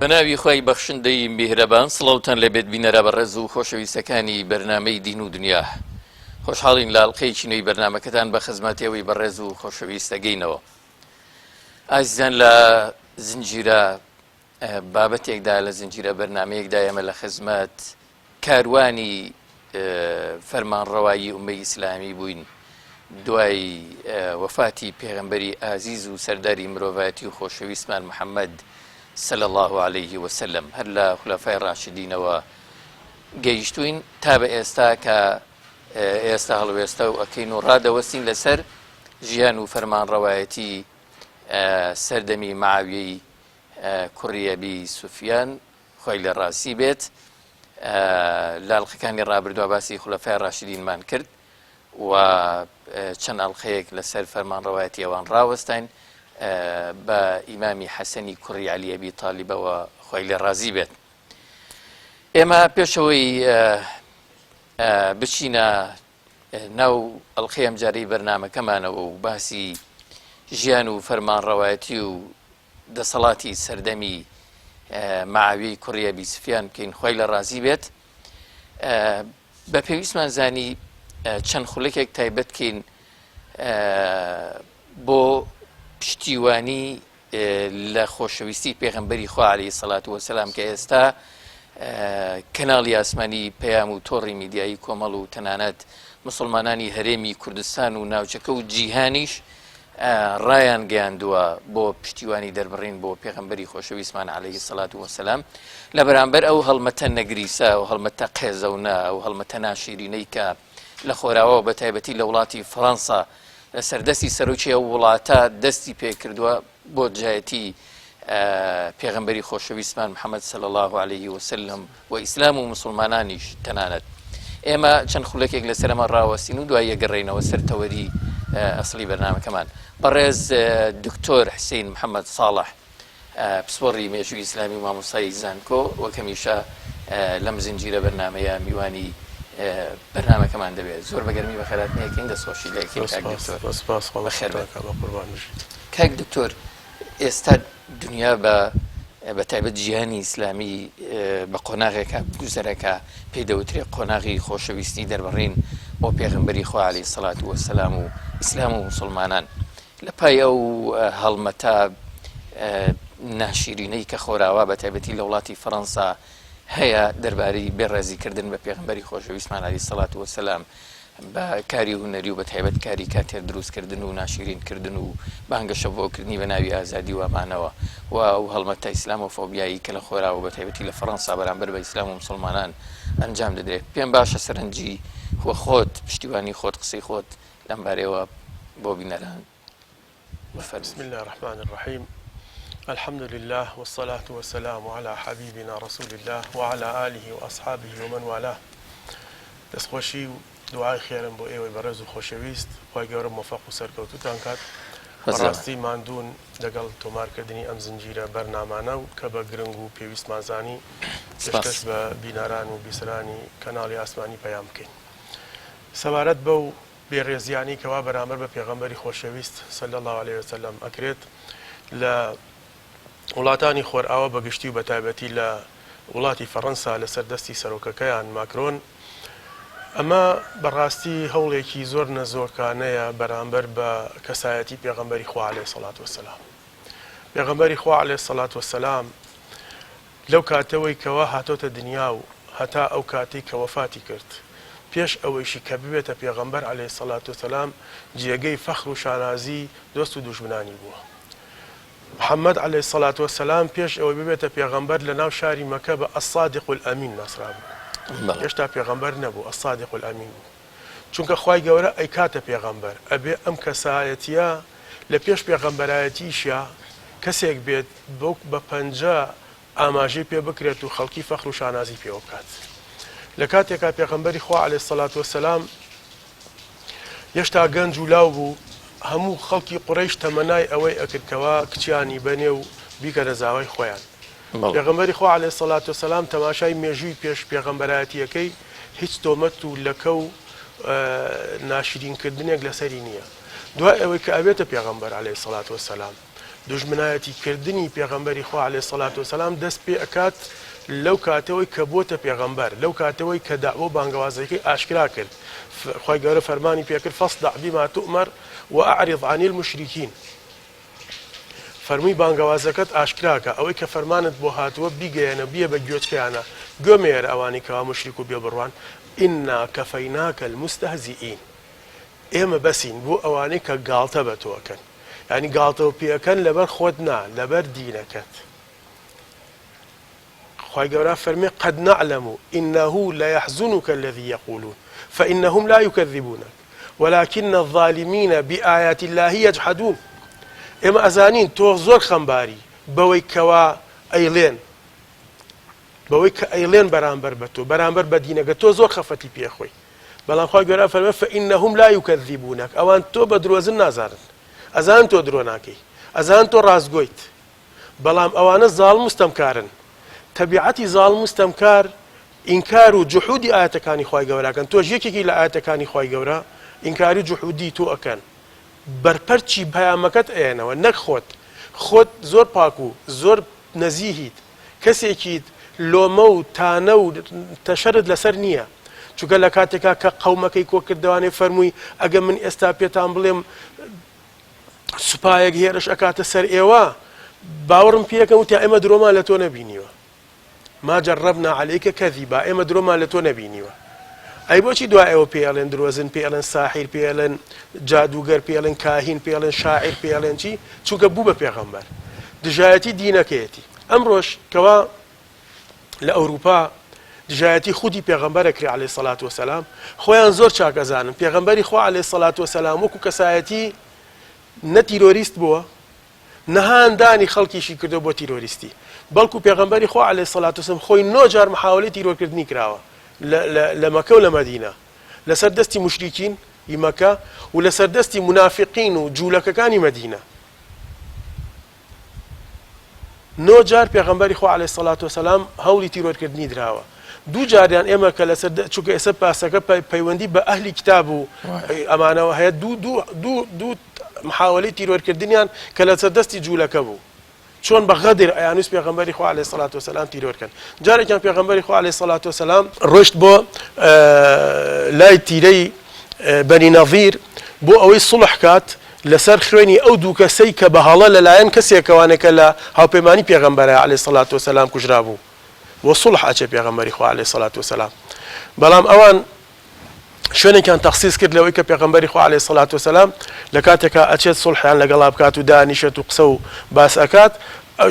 بەناوی خوای بەخشندەی میهرەبان سڵاوتان لێبێت بینەرە بەڕێز و خۆشەویستەکانی بەرنامەی دین و دنیا خۆشحاڵین لە ئەڵقەیەکی نوێی بەرنامەکەتان بە خزمەت ئێوەی بەڕێز و خۆشەویست دەگەینەوە ئازیزان لە زنجیرە بابەتێکدا لە زنجیرە بەرنمەیەکدا ئێمە لە خزمەت کاروانی فەرمانڕەوایی ئومەی ئیسلامی بووین دوای وەفاتی پێغەمبەری ئازیز و سەرداری مرۆڤایەتی و خۆشەویستمان محەممەد صلی الله علیه وسلم هەر لە خولەفای ڕاشدینەوە گەیشتوین تا بە ئێستا کە ئێستا هەڵوێستە و ئەکەین و ڕادەوەستین لەسەر ژیان و فەرمانڕەوایەتی سەردەمی معاویەی کوڕی ئەبی سوفیان خوای لێ ڕازی بێت لە ئەڵقەکانی ڕابردووە باسی خولەفای ڕاشدینمان کرد و چەند ئەڵلقەیەک لەسەر فەرمانڕەوایەتی ئەوان ڕاوەستاین بە ئیمامی حەسەنی کوڕی عەلی ئەبی تالیبەوە خوای لێ ڕازی بێت ئێمە پێشەوەی بچینە ناو ئەڵلقەی ئەمجارەی بەرنمەکەمانەوە و باسی ژیان و فەرمانڕەوایەتی و دەسەڵاتی سەردەمی معاویەی کوڕی ئەبی سفیان بکەین خوای لە ڕازی بێت بە پێویستمان زانی چەند خولەکێک تایبەت بکەین بۆ پشتیوانی لە خۆشەویستی پێغەمبەری خوا عەلەیهی سەلات وەسەلام کە ئێستا کەناڵی ئاسمانی پەیام و تۆڕی میدیایی کۆمەڵ و تەنانەت مسلمانانی هەرێمی کوردستان و ناوچەکە و جیهانیش ڕایانگەیاندووە بۆ پشتیوانی دەربڕین بۆ پێغەمبەری خۆشەویستمان عەلەیهی سەلات وەسەلام لە بەرامبەر ئەو هەڵمەتە نەگریسە و هەڵمەتە قێزەونە ئەو هەڵمەتە ناشیرینەی کە لە خۆراوەوە بە تایبەتی لە وڵاتی فەڕەنسا لەسەر دەستی سەرۆکی ئەو وڵاتە دەستی پێکردووە بۆ دژایەتی پێغەمبەری خۆشەویستمان محەممەد صلی الله علیه وسلم و ئیسلام و موسڵمانانیش تەنانەت ئێمە چەند خولەکێک لەسەر ئەمە ڕاوەستین و دوای گەڕێینەوە سەر تەوەری ئەسڵی بەرنامەکەمان. بەڕێز دکتۆر حسین محەممەد ساڵح پسپۆڕی مێژووی ئیسلامی و مامۆستای زانکۆ وەک هەمیشە لەم زنجیرە بەرنامەیە میوانی بەرنامەکەمان دەبێت. زۆر بە گەرمی بەخێرهاتنی ئەکەین، دەستخۆشی لێ ئەکەین کاک دکتۆر. سپاس، بەخێر بێن. بە قوربان بژیت. کاک دکتۆر ئێستا دنیا بە بە تایبەت جیهانی ئیسلامی بە قۆناغێکا گوزەرەکا پێی دەوترێ قۆناغی خۆشەویستی دەربڕین بۆ پێغەمبەری خوا عەلەیهی سەڵات وەسەلام و ئیسلام و موسڵمانان لە پای ئەو هەڵمەتە ناشیرینەی کە خۆراوا بە تایبەتی لە وڵاتی فەڕەنسا هەیە دەربارەی بێڕێزیکردن بە پێغەمبەری خۆشەویستمان عەلەیهی سەڵات وەسەلام بە کاری هونەری و بە تایبەت کاری کاتێر دروست کردن و ناشیرین کردن و بانگەشە بۆ کردنی بە ناوی ئازادی و ئەمانەوە و ئەو هەڵمەتە ئیسلامۆفۆبیایی کە لە خۆراوە بە تایبەتی لە فەڕەنسا بەرامبەر بە ئیسلام و موسڵمانان ئەنجام دەدرێت پێم باشە سەرنجی و خۆت پشتیوانی خۆت قسەی خۆت لەم بارەیەوە بۆ بینەران بفەرموویت. بسم اللە الرحمن الرحیم الحمد للە والصلاة والسلام علی حبیبنا رسول اللە وعلی آله واصحابه ومن والاه دەستخۆشی و دوعای خێرم بۆ ئێوەی بەڕێز و خۆشەویست خوای گەورە مۆفەق و سەرکەوتووتان کات بەڕاستی ماندوون لەگەڵ تۆمارکردنی ئەم زنجیرە بەرنامانە و کە بە گرنگ و پێویستمان زانی پێشکەش بە بینەران و بیسەرانی کەناڵی ئاسمانی پەیام بکەین سەبارەت بەو بێڕێزیانەی کەوا بەرامبەر بە پێغەمبەری خۆشەویست صلی اللە علیە وسلم ئەکرێت لە وڵاتانی خۆرئاوا بە گشتی و بەتایبەتی لە وڵاتی فەڕەنسا لەسەر دەستی سەرۆکەکەیان ماکرۆن ئەمە بەڕاستی هەوڵێکی زۆر نەزۆکانەیە بەرامبەر بە کەسایەتی پێغەمبەری خوا علیە سەڵات وسلام پێغەمبەری خوا علیە سەڵات وسلام لەو کاتەوەی کەوا هاتۆتە دنیا و هەتا ئەو کاتەی کە وەفاتی کرد، پێش ئەوەیشی کە ببێتە پێغەمبەر علیە الصلوە والسلام جێگەی فەخر و شانازی دۆست و دوژمنانی بووە. محمد علیە الصلوە والسلام پێش ئەوەی ببێتە پێغەمبەر لە ناو شاری مەکە بە الصادق الامین ناسرابوو. هێشتا پێغەمبەر نەبوو الصادق الامین بوو. چونکە خوای گەورە ئەیکاتە پێغەمبەر ئەبێ ئەم کەسایەتیە لە پێش پێغەمبەرایەتیشیا کەسێک بێت بەو بە پەنجە ئاماژەی پێ بکرێت و خەڵکی فەخر و شانازی پێوە بکات لە کاتێکا پێغەمبەری خوا عەلەیهی سەلات وەسەلام هێشتا گەنج و لاو بوو هەموو خەڵکی قوڕەیش تەمەنای ئەوەی ئەکرد کەوا کچیانی بەنێ و بیکەنە زاوای خۆیان پێغەمبەری خوا علیە الصلوە والسلام تەماشای مێژووی پێش پێغەمبەرایەتیەکەی هیچ تۆمەت و لەکە و ناشرین کردنێک لەسەری نییە دوای ئەوەی کە ئەبێتە پێغەمبەر علیە الصلوە والسلام. دوژمنایەتی کردنی پێغەمبەری خوا علیە الصلوە والسلام دەست پێ ئەکات لەو کاتەوەی کە بۆتە پێغەمبەر، لەو کاتەوەی کە دەعوە و بانگەوازەکەی ئاشکرا کرد، خوای گەورە فەرمانی پێ کرد فاصدع بما تؤمر واعرض عن المشرکین، فەرمووی بانگەوازەکەت ئاشکرا کە، ئەوەی کە فەرمانت بۆ هاتووە بیگەیەنە، بیە بە گوێچکەیانە، گوێ مەیەرە ئەوانەی کەوا موشریک و بێبڕوان، انا کفیناک المستهزئین. ئێمە بەسین بۆ ئەوانەی کە گاڵتە بە تۆ ئەکەن یانی گاڵتە و پێ ئەکەن لەبەر خۆت نا لەبەر دینەکەت خوای گەورە فەرمی قد نعلم انه ليحزنك الذي يقولون فانهم لا يكذبونك ولكن الظالمين بآيات الله يجحدون ئێمە ئەزانین تۆ زۆر خەمباری بەوەی کەوا ئەیڵێن بەوەی کە ئەیڵێن بەرامبەر بە تۆ بەرامبەر بە دینەکە تۆ زۆر خەفەتی پێخۆی بەڵام خوای گەورە ئەفەرمێ فانهم لا یکذبونک ئەوان تۆ بە درۆزن نازانن ئەزانن تۆ درۆ ناکەی ئەزانن تۆ ڕاستگۆیت بەڵام ئەوانە زاڵم و ستەمکارن تەبیعەتی زاڵم و ستەمکار ئینکار و جحودی ئاەتەکانی خوای گەوراکەن تۆش یەکێکی لە ئاەتەکانی خوای گەورە ئینکاری و جحودی تۆ ئەکەن بەرپەرچی پەیامەکەت ئەیەنەوە نەک خۆت خۆت زۆر پاک و زۆر نەزیهیت کەسێکیت لۆمە و تانە و تەشەرت لەسەر نییە چونکە لە کاتێکا کە قەومەکەی کۆکردەوانێ فەرمووی ئەگە من ئێستا پێتان بڵێم سوپایەک هێرش ئەکاتە سەر ئێوە باوەڕم پێەکەم وتیا ئێمە درۆمان لە تۆ نەبینیوە ما جربنا علیک کذبا ئێمە درۆمان لە تۆ نەبینیوە ئەی بۆچی دوای ئەوە پێ ئەڵێن درۆزن پێ ئەڵێن ساحیر پێ ئەڵێن جادووگەر پێ ئەڵێن کاهین پێ ئەڵێن شاعیر پێ ئەڵێن چی چونکە بوو بە پێغەمبەر دژایەتی دینەکەیەتی ئەمڕۆش کەوا لە ئەوروپا دژایەتی خودی پێغەمبەرە کرێ عەلەیهی سەلات وەسەلام خۆیان زۆر چاک ئەزانن پێغەمبەری خوا عەلەیهی سەلات وەسەلام وەکو کەسایەتی نە تیرۆریست بووە نە هاندانی خەڵکیشی کردووە بۆ تیرۆریستی، بەڵکو پێغەمبەری خوا علیە الصلوە والسلام خۆی نۆ جار محاوەلەی تیرۆرکردنی کراوە لە مەکە و لە مەدینە لەسەر دەستی موشریکین ی مەکە و لەسەر دەستی مونافقین و جوولەکەکانی مەدینە. نۆ جار پێغەمبەری خوا علیە الصلوە والسلام هەوڵی تیرۆرکردنی دراوە. دوو جاریان ئێمە کە لەسەر چونکە ئێستا پاسەکە پەیوەندی بە ئەهلی کتاب و ئەمانەوە هەیە دوو دوو دوو دوو محاوەلەی تیرۆرکردنیان کە لەسەر دەستی جوولەکە بوو چۆن بە غەدر ئەیانویست پێغەمبەری خوا عەلەیهی سەڵات وسەلام تیرۆر کەن جارێکیان پێغەمبەری خوا عەلەیهی سەڵات وسەلام ڕۆشت بۆ لای تیرەی بەنی نەظیر بۆ ئەوەی سوڵح کات لەسەر خوێنی ئەو دوو کەسەی کە بە هەڵە لەلایەن کەسێکەوانێکە لە هاوپەیمانی پێغەمبەرە عەلەیهی سەڵات وسەلام کوژرابوو بۆ سوڵح ئەچێ پێغەمبەری خوا عەلەیهی سەڵات وسەلام بەڵام ئەوان شوێنێکیان تەخسیس کرد لەوەی کە پێغەمبەری خوا عەلەیهی سەڵات وسەلام لە کاتێکا ئەچێت سوڵحیان لەگەڵا بکات و دانیشێت و قسە و باس ئەکات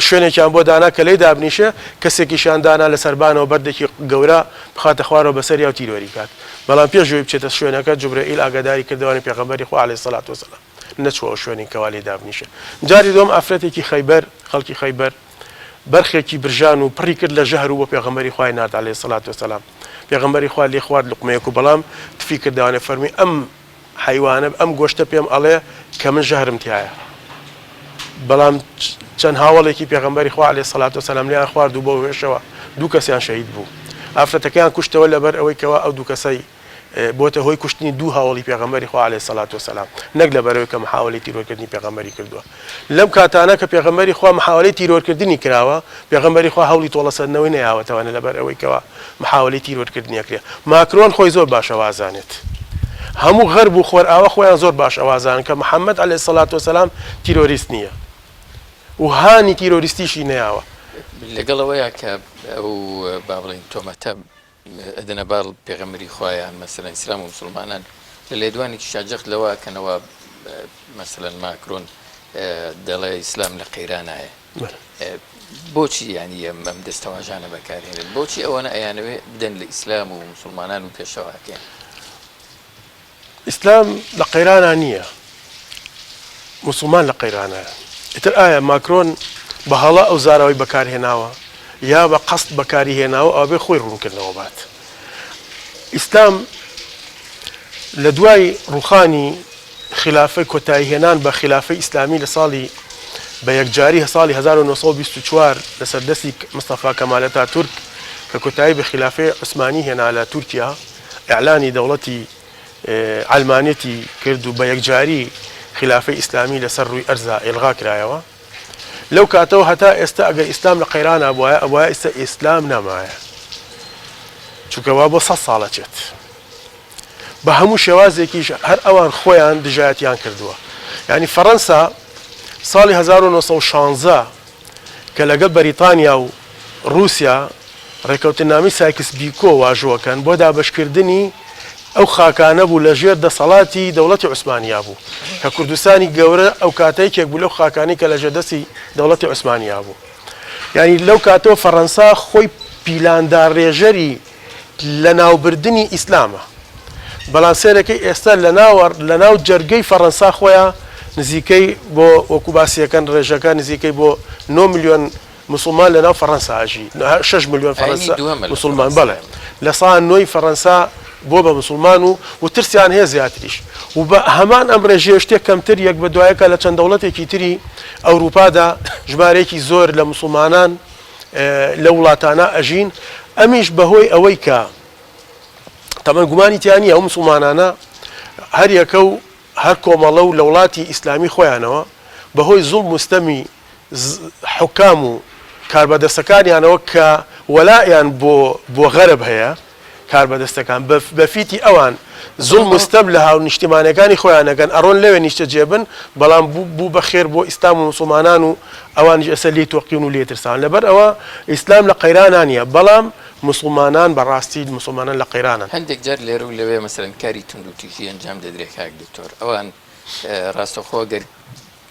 شوێنێکیان بۆ دانا کە لێی دابنیشێ کەسێکیشیان دانا لە سەربانەوە بەردێکی گەورە بخاتە خوارەوە بەسەریا و تیرۆری کات بەڵام پێش ئەوەی بچێتە شوێنەکە جوبرەئیل ئاگاداری کردەوانی پێغەمبەری خوا عەلەیهی سەڵات وسەلام نەچووە ئەو شوێنەی کەوا لێی دابنیشێ جاری دووەم ئافرەتێکی خەیبەر خەڵکی خەیبەر بەرخێکی برژان و پڕی کرد لە ژەهر و بۆ پێغەمبەری خوای نارد علیە الصلوة والسلام پێغەمبەری خوا لێ خوارد لوقمەیەک و بەڵام تفی کردەوانێ فەرمووی ئەم حەیوانە ئەم گۆشتە پێم ئەڵێ کە من ژەهرم تیایە بەڵام چەند هاوەڵێکی پێغەمبەری خوا علیە الصلوة والسلام لێیان خوارد و بەو هۆیەشەوە دوو کەسیان شەهید بوو ئافرەتەکەیان کوشتەوە لەبەر ئەوەی کەوا ئەو دوو کەسەی بۆتە هۆی کوشتنی دوو هاوەڵی پێغەمبەری خوا علیە الصلوة والسلام نەک لەبەرئەوەی کە محاوەلەی تیرۆرکردنی پێغەمبەری کردووە لەم کاتانە کە پێغەمبەری خوا محاوەلەی تیرۆرکردنی کراوە پێغەمبەری خوا هەوڵی تۆڵەسەندنەوەی نەیاوەتەوە نە لەبەرئەوەی کەوا محاوەلەی تیرۆرکردنی ئەکرێ ماکرۆن خۆی زۆر باش ئەوازانێت هەموو غەرب و خۆرئاوا خۆیان زۆر باش ئەوازانن کە محمد علیە الصلوة والسلام تیرۆریست نییە و هانی تیرۆریستیشی نەیاوە. لەگەڵ ئەوەیا کە ئەو با بڵێین تۆمەتە ئەدەنە باڵ پێغەمبەری خوا یان مەسەلەن ئیسلام و موسڵمانان لە لێدوانێکیشا جەخت لەوە ئەکەنەوە مەسەلەن ماکرۆن دەڵێ ئیسلام لە قەیرانایە بۆچی یانی ئەم دەستەواژانە بەکارهێنن بۆچی ئەوەنە ئەیانەوێ بدەن لە ئیسلام و موسڵمانان و پێشەواکەیان؟ ئیسلام لە قەیرانا نییە، موسڵمان لە قەیرانایە. ئیتر ئایا ماکرۆن بە هەڵە ئەو زاراوەی بەکارهێناوە یا بە قەست بەکاری هێناوە ئەوە بێ خۆی ڕوونکردنەوە بات. ئیسلام لە دوای ڕووخانی خیلافەی کۆتایی هێنان بە خیلافەی ئیسلامی لە ساڵی بە یەکجاری ساڵی 1924 لەسەر دەستی مستەفا کەمال ئەتاتورک کە کۆتایی بە خیلافەی عوسمانی هێنا لە تورکیا ئیعلانی دەوڵەتی عەلمانیەتی کرد و بە یەکجاری خیلافەی ئیسلامی لەسەر ڕووی ئەرزا ئیلغا کرایەوە. لەو کاتەوە هەتا ئێستا ئەگەر ئیسلام لە قەیرانا بوایە ئەبوایە ئیستا ئیسلام نەمایە چونکە وا بۆ سەد ساڵ ئەچێت بە هەموو شێوازێکیش هەر ئەوان خۆیان دژایەتیان کردووە یعنی فەڕەنسا ساڵی 1916 کە لەگەڵ بەریتانیا و ڕووسیا ڕێکەوتننامەی سایکس بیکۆ واژۆکەن بۆ دابەشکردنی ئەو خاکانە بوو لە ژێر دەسەڵاتی دەوڵەتی عوسمانیا بوو کە کوردستانی گەورە ئەو کاتە یەکێک بوو لەو خاکانەی کە لە ژێر دەستی دەوڵەتی عوسمانیا بوو یانی لەو کاتەوە فەڕەنسا خۆی پیلانداڕێژەری لەناوبردنی ئیسلامە بەڵام سێرەکەی ئێستا لەناو جەرگەی فەڕەنسا خۆیان نزیکەی بۆ وەکو باسیەکەن ڕێژەکە نزیکەی بۆ 9 ملیۆن موسڵمان لەناو فەڕەنسا ئەژی، شەش ملیۆن ئاینی فەڕەنسا دووەمە لە موسڵمان فەڕەنسا. بەڵێ لە سا نۆی فەڕەنسا بووە بە موسڵمان و و ترسیان هەیە زیاتریش و بە هەمان ئەم ڕێژەیە شتێک کەمتر یەک بە دوایەکە لە چەند دەوڵەتێکی تری ئەوروپادا ژمارەیەکی زۆر لە موسڵمانان لەو وڵاتانە ئەژین ئەمیش بەهۆی ئەوەی کە تەمەن گومانی تیا نییە ئەو موسڵمانانە هەر یەکە و هەر کۆمەڵە و لە وڵاتی ئیسلامی خۆیانەوە بەهۆی زوڵم و ستەمی حوکام و کاربەدەستەکانیانەوە کە وەلائیان بۆ بۆ غەرب هەیە، کاربەدەستەکان بە فیتی ئەوان زوڵم و ستەم لە هاونیشتیمانەکانی خۆیان ئەکەن، ئەڕۆن لەوێ نیشتەجێ بن، بەڵام بوو بە خێر بۆ ئیسلام و موسڵمانان و ئەوانیش ئێستا لێی تۆقیون و لێی ترساون. لەبەر ئەوە ئیسلام لە قەیرانا نییە، بەڵام موسڵمانان بە ڕاستی موسڵمانان لە قەیرانن. هەندێک جار لێرە و لەوێ مەسەلەن کاری توندوتیژی ئەنجام دەدرێ کاک دکتۆر، ئەوان ڕاستەوخۆ گەر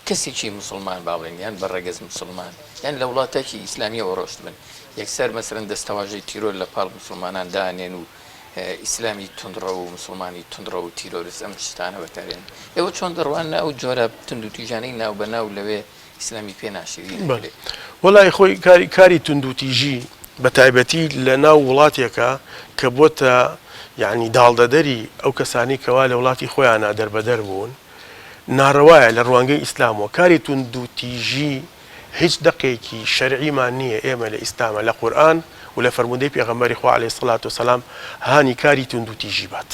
کەسێکی موسڵمان با بڵێین یان بە ڕەگەز موسڵمان یان لە وڵاتێکی ئیسلامیەوە ڕۆشتبن یەکسەر مەسەلەن دەستەواژەی تیرۆر لە پاڵ موسڵمانان دانێن و ئیسلامی توندڕەو و موسڵمانی توندڕەو و تیرۆرست ئەم شتانە بەکارێن ئێوە چۆن دەڕواننە ئەو جۆرە توندوتیژانەی ناوبەناو لەوێ ئیسلامی پێ ناشرین بەڵێ دەکرێت؟ وەڵای خۆی کاری کاری توندوتیژی بە تایبەتی لە ناو وڵاتێکا کە بۆتە یانی داڵدەدەری ئەو کەسانەی کەوا لە وڵاتی خۆیانا دەربەدەر بوون ناڕەوایە لە ڕوانگەی ئیسلامەوە کاری توندوتیژی هیچ دەقێکی شەرعیمان نییە ئێمە لە ئیسلامە لە قورئان و لە فەرموودەی پێغەمبەری خوا علیە الصلوة والسلام هانی کاری توندوتیژی بات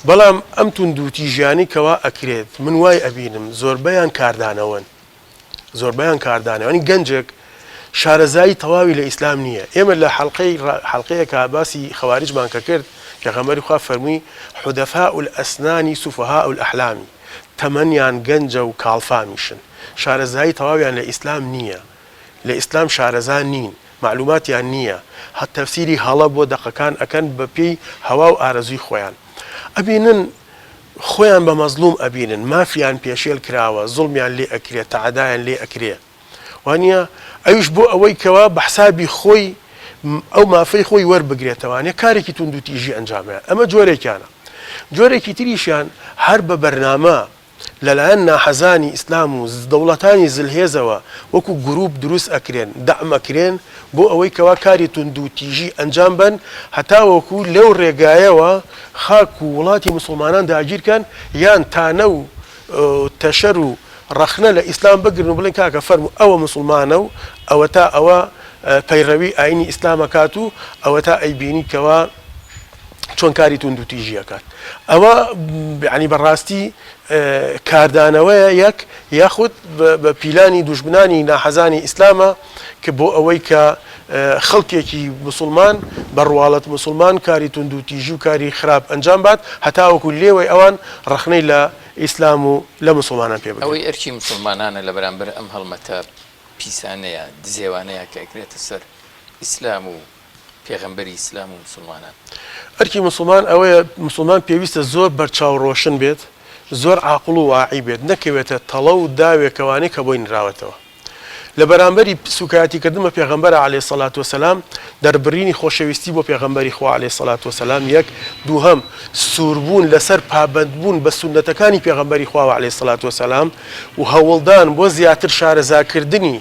بەڵام ئەم توندوتیژیانەی کەوا ئەکرێت من وای ئەبینم زۆربەیان کاردانەوەن زۆربەیان کاردانەوە یانی گەنجێک شارەزایی تەواوی لە ئیسلام نییە ئێمە لە حەڵقەی حەڵقەیەکا باسی خەواریجمان کە کرد پێغەمبەری خوا فەرمووی حدثاء الاسنان سفهاء الاحلام تەمەنیان گەنجە و کاڵفامیشن شارەزایی تەواویان لە ئیسلام نییە لە ئیسلام شارەزا نین مەعلوماتیان نییە تەفسیری هەڵە بۆ دەقەکان ئەکەن بە پێی هەوا و ئارەزووی خۆیان ئەبینن خۆیان بە مەزڵوم ئەبینن، مافیان پێشێل کراوە، زوڵمیان لێ ئەکرێ، تەعەدایان لێ ئەکرێ. وانیە؟ ئەویش بۆ ئەوەی کەوا بە حسابی خۆی ئەو مافەی خۆی وەربگرێتەوانێ کارێکی توندوتیژی ئەنجام ئەیات. ئەمە جۆرێکیانە. جۆرێکی تریشیان هەر بە بەرنامە لەلایەن ناحەزانی ئیسلام و دەوڵەتانی زلهێزەوە وەکو گروپ دروست ئەکرێن، دەعم ئەکرێن بۆ ئەوەی کەوا کاری توندوتیژی ئەنجام بەن هەتاوەکو لەو ڕێگایەوە خاک و وڵاتی موسڵمانان داگیرکەن یان تانە و تەشەر و ڕەخنە لە ئیسلام بگرن و بڵێن کاکە فەرموو ئەوە موسڵمانە و ئەوەتا ئەوە پەیڕەوی ئاینی ئیسلام ئەکات و ئەوەتا ئەیبینی کەوا چۆن کاری توندوتیژی ئەکات ئەوە یانی بەڕاستی کاردانەوەیە یەک یاخود بە پیلانی دوژمنانی ناحەزانی ئیسلامە کە بۆ ئەوەی کە خەڵکێکی مسلمان بە ڕواڵەت مسلمان کاری توندوتیژی و کاری خراپ ئەنجام بات هەتاوەکو لێوەی ئەوان ڕەخنەی لە ئیسلام و لە مسلمانان پێ بگرن. ئەوەی ئەرکی مسلمانانە لە بەرامبەر ئەم هەڵمەتە پیسانەیە دزێوانەیە کە ئەکرێتە سەر ئیسلام و پێغەمبەری ئیسلام و موسڵمانان. ئەرکی موسڵمان ئەوەیە موسڵمان پێویستە زۆر بەرچاو ڕۆشن بێت، زۆر عاقڵ و واعی بێت، نەکەوێتە تەڵە و داوێکەوانەی کە بۆی نراوەتەوە. لە بەرامبەری سوکایەتی کردن بە پێغەمبەر علیە الصلوە والسلام، دەربڕینی خۆشەویستی بۆ پێغەمبەری خوا علیە الصلوە والسلام یەک، دووهەم سووربوون لەسەر پابەندبوون بە سوننەتەکانی پێغەمبەری خواوە علیە الصلوە والسلام و هەوڵدان بۆ زیاتر شارەزاکردنی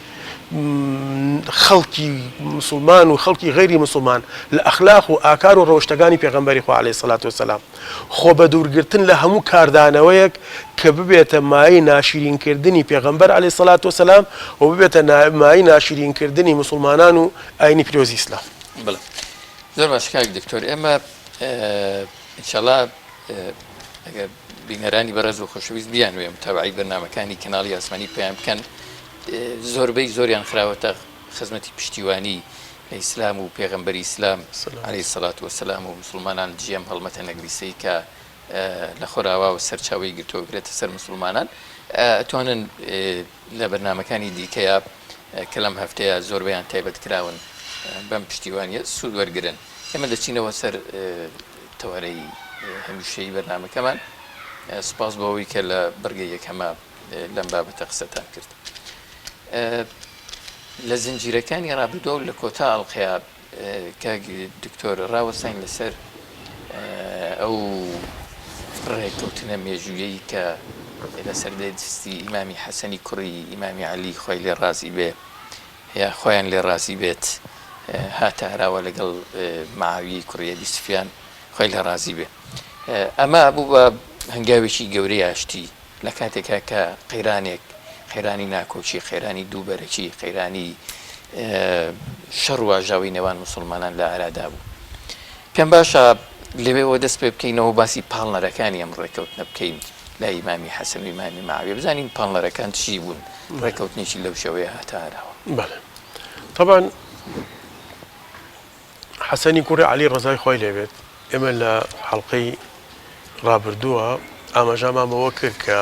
خەڵکی مسوڵمان و خەڵکی غەیری مسوڵمان لە ئەخلاق و ئاکار و ڕەوشتەکانی پێغەمبەری خوا عەلەیهی سەلات وەسەلام، خۆ بەدوورگرتن لە هەموو کاردانەوەیەک کە ببێتە مایەی ناشیرینکردنی پێغەمبەر عەلەیهی سەلات وەسەلام و ببێتە مایەی ناشیرینکردنی مسوڵمانان و ئاینی پیرۆزی ئیسلام. بەڵێ زۆر باش کاک دکتۆر ئێمە ئینشەڵا ئەگەر بینەرانی بەڕێز و خۆشەویست بیانوێ متابعەی بەرنامەکانی کەناڵی ئاسمانی پەیام بکەن. زۆربەی زۆریان خراوەتە خزمەتی پشتیوانی لە ئیسلام و پێغەمبەری ئیسلام علیە الصلوە والسلام و موسڵمانان دژی ئەم هەڵمەتە نەگریسەی کە لە خۆراواوە سەرچاوەی گرتووە بکرێتە سەر موسڵمانان ئەتوانن لە بەرنامەکانی دیکەیا کە لەم هەفتەیە زۆربەیان تایبەت کراون بەم پشتیوانیە سوود وەرگرن. ئێمە دەچینەوە سەر تەوەرەی هەمیشەیی بەرنامەکەمان. سوپاس بۆ ئەوەی کە لە بڕگەی یەکەما لەم بابەتە قسەتان کرد. لە زنجیرەکانی ڕابردووە و لە کۆتا ئەڵقەیا کاک دکتۆر ڕاوەستاین لەسەر ئەو ڕێککەوتنە مێژوویەی کە لەسەر دەستی ئیمامی حەسەنی کوڕی ئیمامی عەلی خوای لێ ڕازی بێ یا خوایان لێ ڕازی بێت هاتە ئاراوە لەگەڵ معاویەی کوڕی ئەبی سفیان خوای لێ ڕازی بێ ئەمە بوو بە هەنگاوێکی گەورەی ئاشتی لە کاتێکا کە قەیرانێک، قەیرانی ناکۆکی، قەیرانی دووبەرەکی، قەیرانی شەڕ و ئاژاوەی نێوان موسڵمانان لە ئارادا بوو. پێم باشە لەوێوە دەست پێ بکەینەوە و باسی پاڵنەرەکانی ئەم ڕێککەوتنە بکەین لای ئیمامی حەسەن و ئیمامی مەعاویە، بزانین پاڵنەرەکان چی بوون ڕێککەوتنێکی لەو شێوەیە هاتە ئاراوە. بەڵێ تەبعەن حەسەنی کوڕی عەلی ڕەزای خوای لێ بێت، ئێمە لە حەڵقەی ڕابردووە ئاماژامان بەوە کرد کە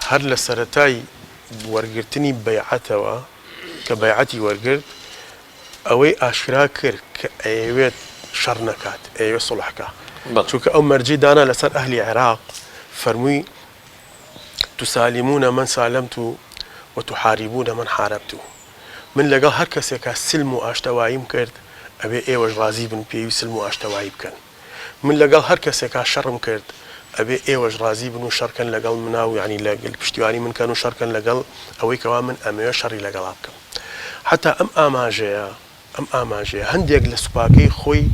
هەر لە سەرەتای وەرگرتنی بەیعەتەوە کە بەیعەتی وەرگرت ئەوەی ئاشکرا کرد کە ئەیەوێت شەڕ نەکات ئەیەوێت سوڵح کا چونکە ئەو مەرجەی دانا لەسەر ئەهلی عێراق فەرمووی تسالمون من سالمت و تحاربون من حاربت من لەگەڵ هەر کەسێکا سلم و ئاشتەواییم کرد ئەبێ ئێوەش ڕازی بن پێی و سلم و ئاشتەوایی بکەن. من لەگەڵ هەر کەسێکا شەڕم کرد ئەبێ ئێوەش ڕازی بن و شەڕ کەن لەگەڵ منا و یانی لە پشتیوانی من کەن و شەڕ کەن لەگەڵ ئەوەی کەوا من ئەمەوێ شەڕی لەگەڵا بکەم. حەتا ئەم ئاماژەیە ئەم ئاماژەیە هەندێک لە سوپاکەی خۆی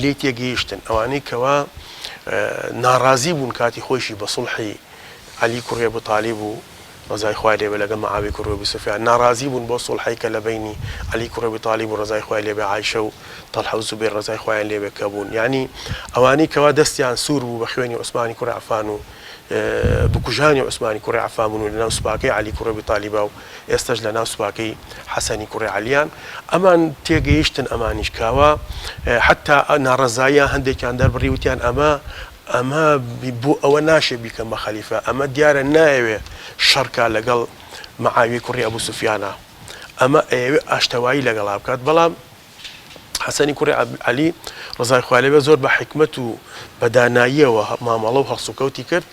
لێی تێگەیشتن ئەوانەی کەوا ناڕازی بوون کاتی خۆیشی بە سوڵحی عەلی کوڕی ئەبو تالیب و ڕەزای خوای لێ بێ لەگەڵ معاویەی کوڕی ئەبی سوفیان ناڕازی بوون بەو سوڵحەی کە لە بەینی عەلی کوڕی ئەبی تالیب و ڕەزای خوای لێ بێ عایشە و تەڵحە و زوبەیر ڕەزای خوایان لێ بێ کە بوون یانی ئەوانەی کەوا دەستیان سوور بوو بە خوێنی عوسمانی کوڕی عەفان و بکوژانی عوسمانی کوڕی عەفان بوون و لەناو سوپاکەی عەلی کوڕی ئەبی تالیبا و ئێستەش لەناو سوپاکەی حەسەنی کوڕی عەلیان ئەمان تێگەیشتن ئەمانیش کاوا حەتا ناڕەزاییان هەندێکیان دەربڕی وتیان ئەمە ئەمە بۆ ئەوە ناشێ بیکەم بە خەلیفە، ئەمە دیارە نایەوێ شەڕ کا لەگەڵ معاویەی کوڕی ئەبو سوفیانا، ئەمە ئەیەوێ ئاشتەوایی لەگەڵا بکات، بەڵام حەسەنی کوڕی عەلی ڕەزای خوای لێ بێ زۆر بە حیکمەت و بە داناییەوە مامەڵە و هەڵسوکەوتی کرد،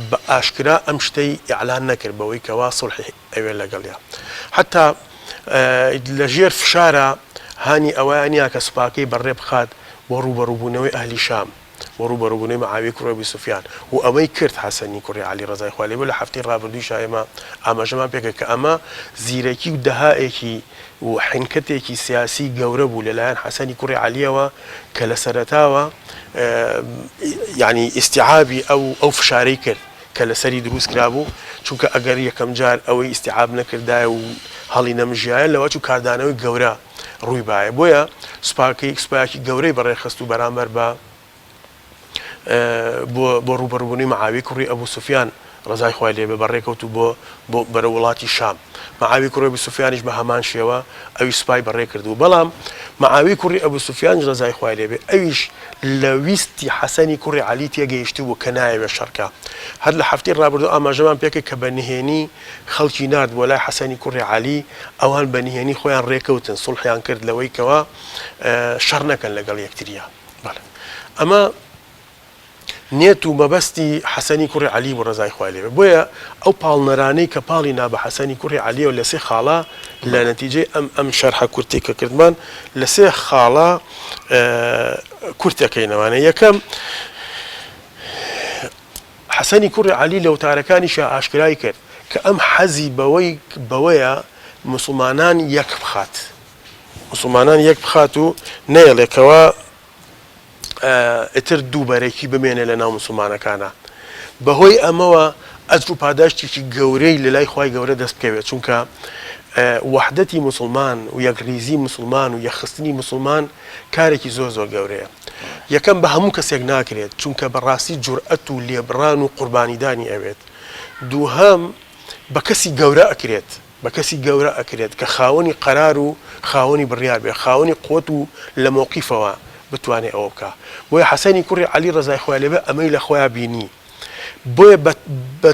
بە ئاشکرا ئەم شتەی ئیعلان نەکرد بەوەی کەوا سوڵحی ئەوێ لەگەڵیا. حەتا لە ژێر فشارا هانی ئەوەیان یا کە سوپاکەی بەڕێ بخات بۆ ڕووبەڕووبوونەوەی ئەهلی شام. بۆ ڕووبەڕووبوونەوەی معاویەی کوڕی ئەبی سوفیان و ئەمەی کرد حەسەنی کوڕی عەلی ڕەزای خوای لێ بێ لە هەفتەی ڕابردوویشا ئێمە ئاماژەمان پێ کرد کە ئەمە زیرەکی و دەهائێکی و حینکەتێکی سیاسی گەورە بوو لەلایەن حەسەنی کوڕی عەلیەوە کە لە سەرەتاوە یانی ئیستیعابی ئەو ئەو فشارەی کرد کە لەسەری دروست کرابوو چونکە ئەگەر یەکەم جار ئەوەی ئیستیعاب نەکردایە و هەڵی نەمژیایە لەوەچوو کاردانەوەی گەورە ڕووی بایە بۆیە سوپاکەی سوپایەکی گەورەی بەڕێخست و بەرامبەر بە بۆ بۆ ڕووبەڕووبوونەوەی معاویەی کوڕی ئەبوو سوفیان ڕەزای خوای لێ بێ بەڕێکەوت و بۆ بۆ بەرەو وڵاتی شام معاویەی کوڕی ئەبوو سوفیانیش بە هەمان شێوە ئەویش سوپای بەڕێ کرد و بەڵام معاویەی کوڕی ئەبوو سوفیانیش ڕەزای خوای لێ بێ ئەویش لە ویستی حەسەنی کوڕی عەلی تێگەیشتبوو کە نایەوێ شەڕ کا هەر لە هەفتەی ڕابردوو ئاماژەمان پێکرد کە بە نهێنی خەڵکی نارد بۆ لای حەسەنی کوڕی عەلی، ئەوان بە نهێنی خۆیان ڕێکەوتن، سوڵحیان کرد لەوەی کەوا شەڕ نەکەن لەگەڵ یەکتریا. بەڵێ ئەمە نێت و مەبەستی حەسەنی کوڕی عەلی بوو ڕەزای خوای لێ بێ. بۆیە ئەو پاڵنەرانەی کە پاڵی نا بە حەسەنی کوڕی عەلیەوە لە سێ خاڵا لە نەتیجەی ئەم ئەم شەرحە کورتەی کە کردمان لە سێ خاڵا کورت ئەکەینەوانە. یەکەم، حەسەنی کوڕی عەلی لە وتارەکانیشیا ئاشکرای کرد کە ئەم حەزی بەوەی بەوەیە موسڵمانان یەک بخات موسڵمانان یەک بخات و نەیەڵێ کەوا ئیتر دووبەرەکی بمێنێ لە ناو موسڵمانەکانا بەهۆی ئەمەوە ئەجر و پاداشتێکی گەورەی لە لای خوای گەورە دەست بکەوێت چونکە وەحدەتی موسڵمان و یەکڕیزی موسڵمان و یەکخستنی موسڵمان کارێکی زۆر زۆر گەورەیە. یەکەم بە هەموو کەسێک ناکرێت، چونکە بە ڕاستی جورئەت و لێبڕان و قوربانیدانی ئەوێت. دووهەم بە کەسی گەورە ئەکرێت. بە کەسی گەورە ئەکرێت کە خاوەنی قەرار و خاوەنی بڕیار بێت، خاوەنی قوت و لە مەوقیفەوە بتوانێت ئەوە بکا. بۆیە حەسەنی کوڕی عەلی ڕەزای خوای لێ بێت ئەمەی لە خۆیا بینی. بۆیە بە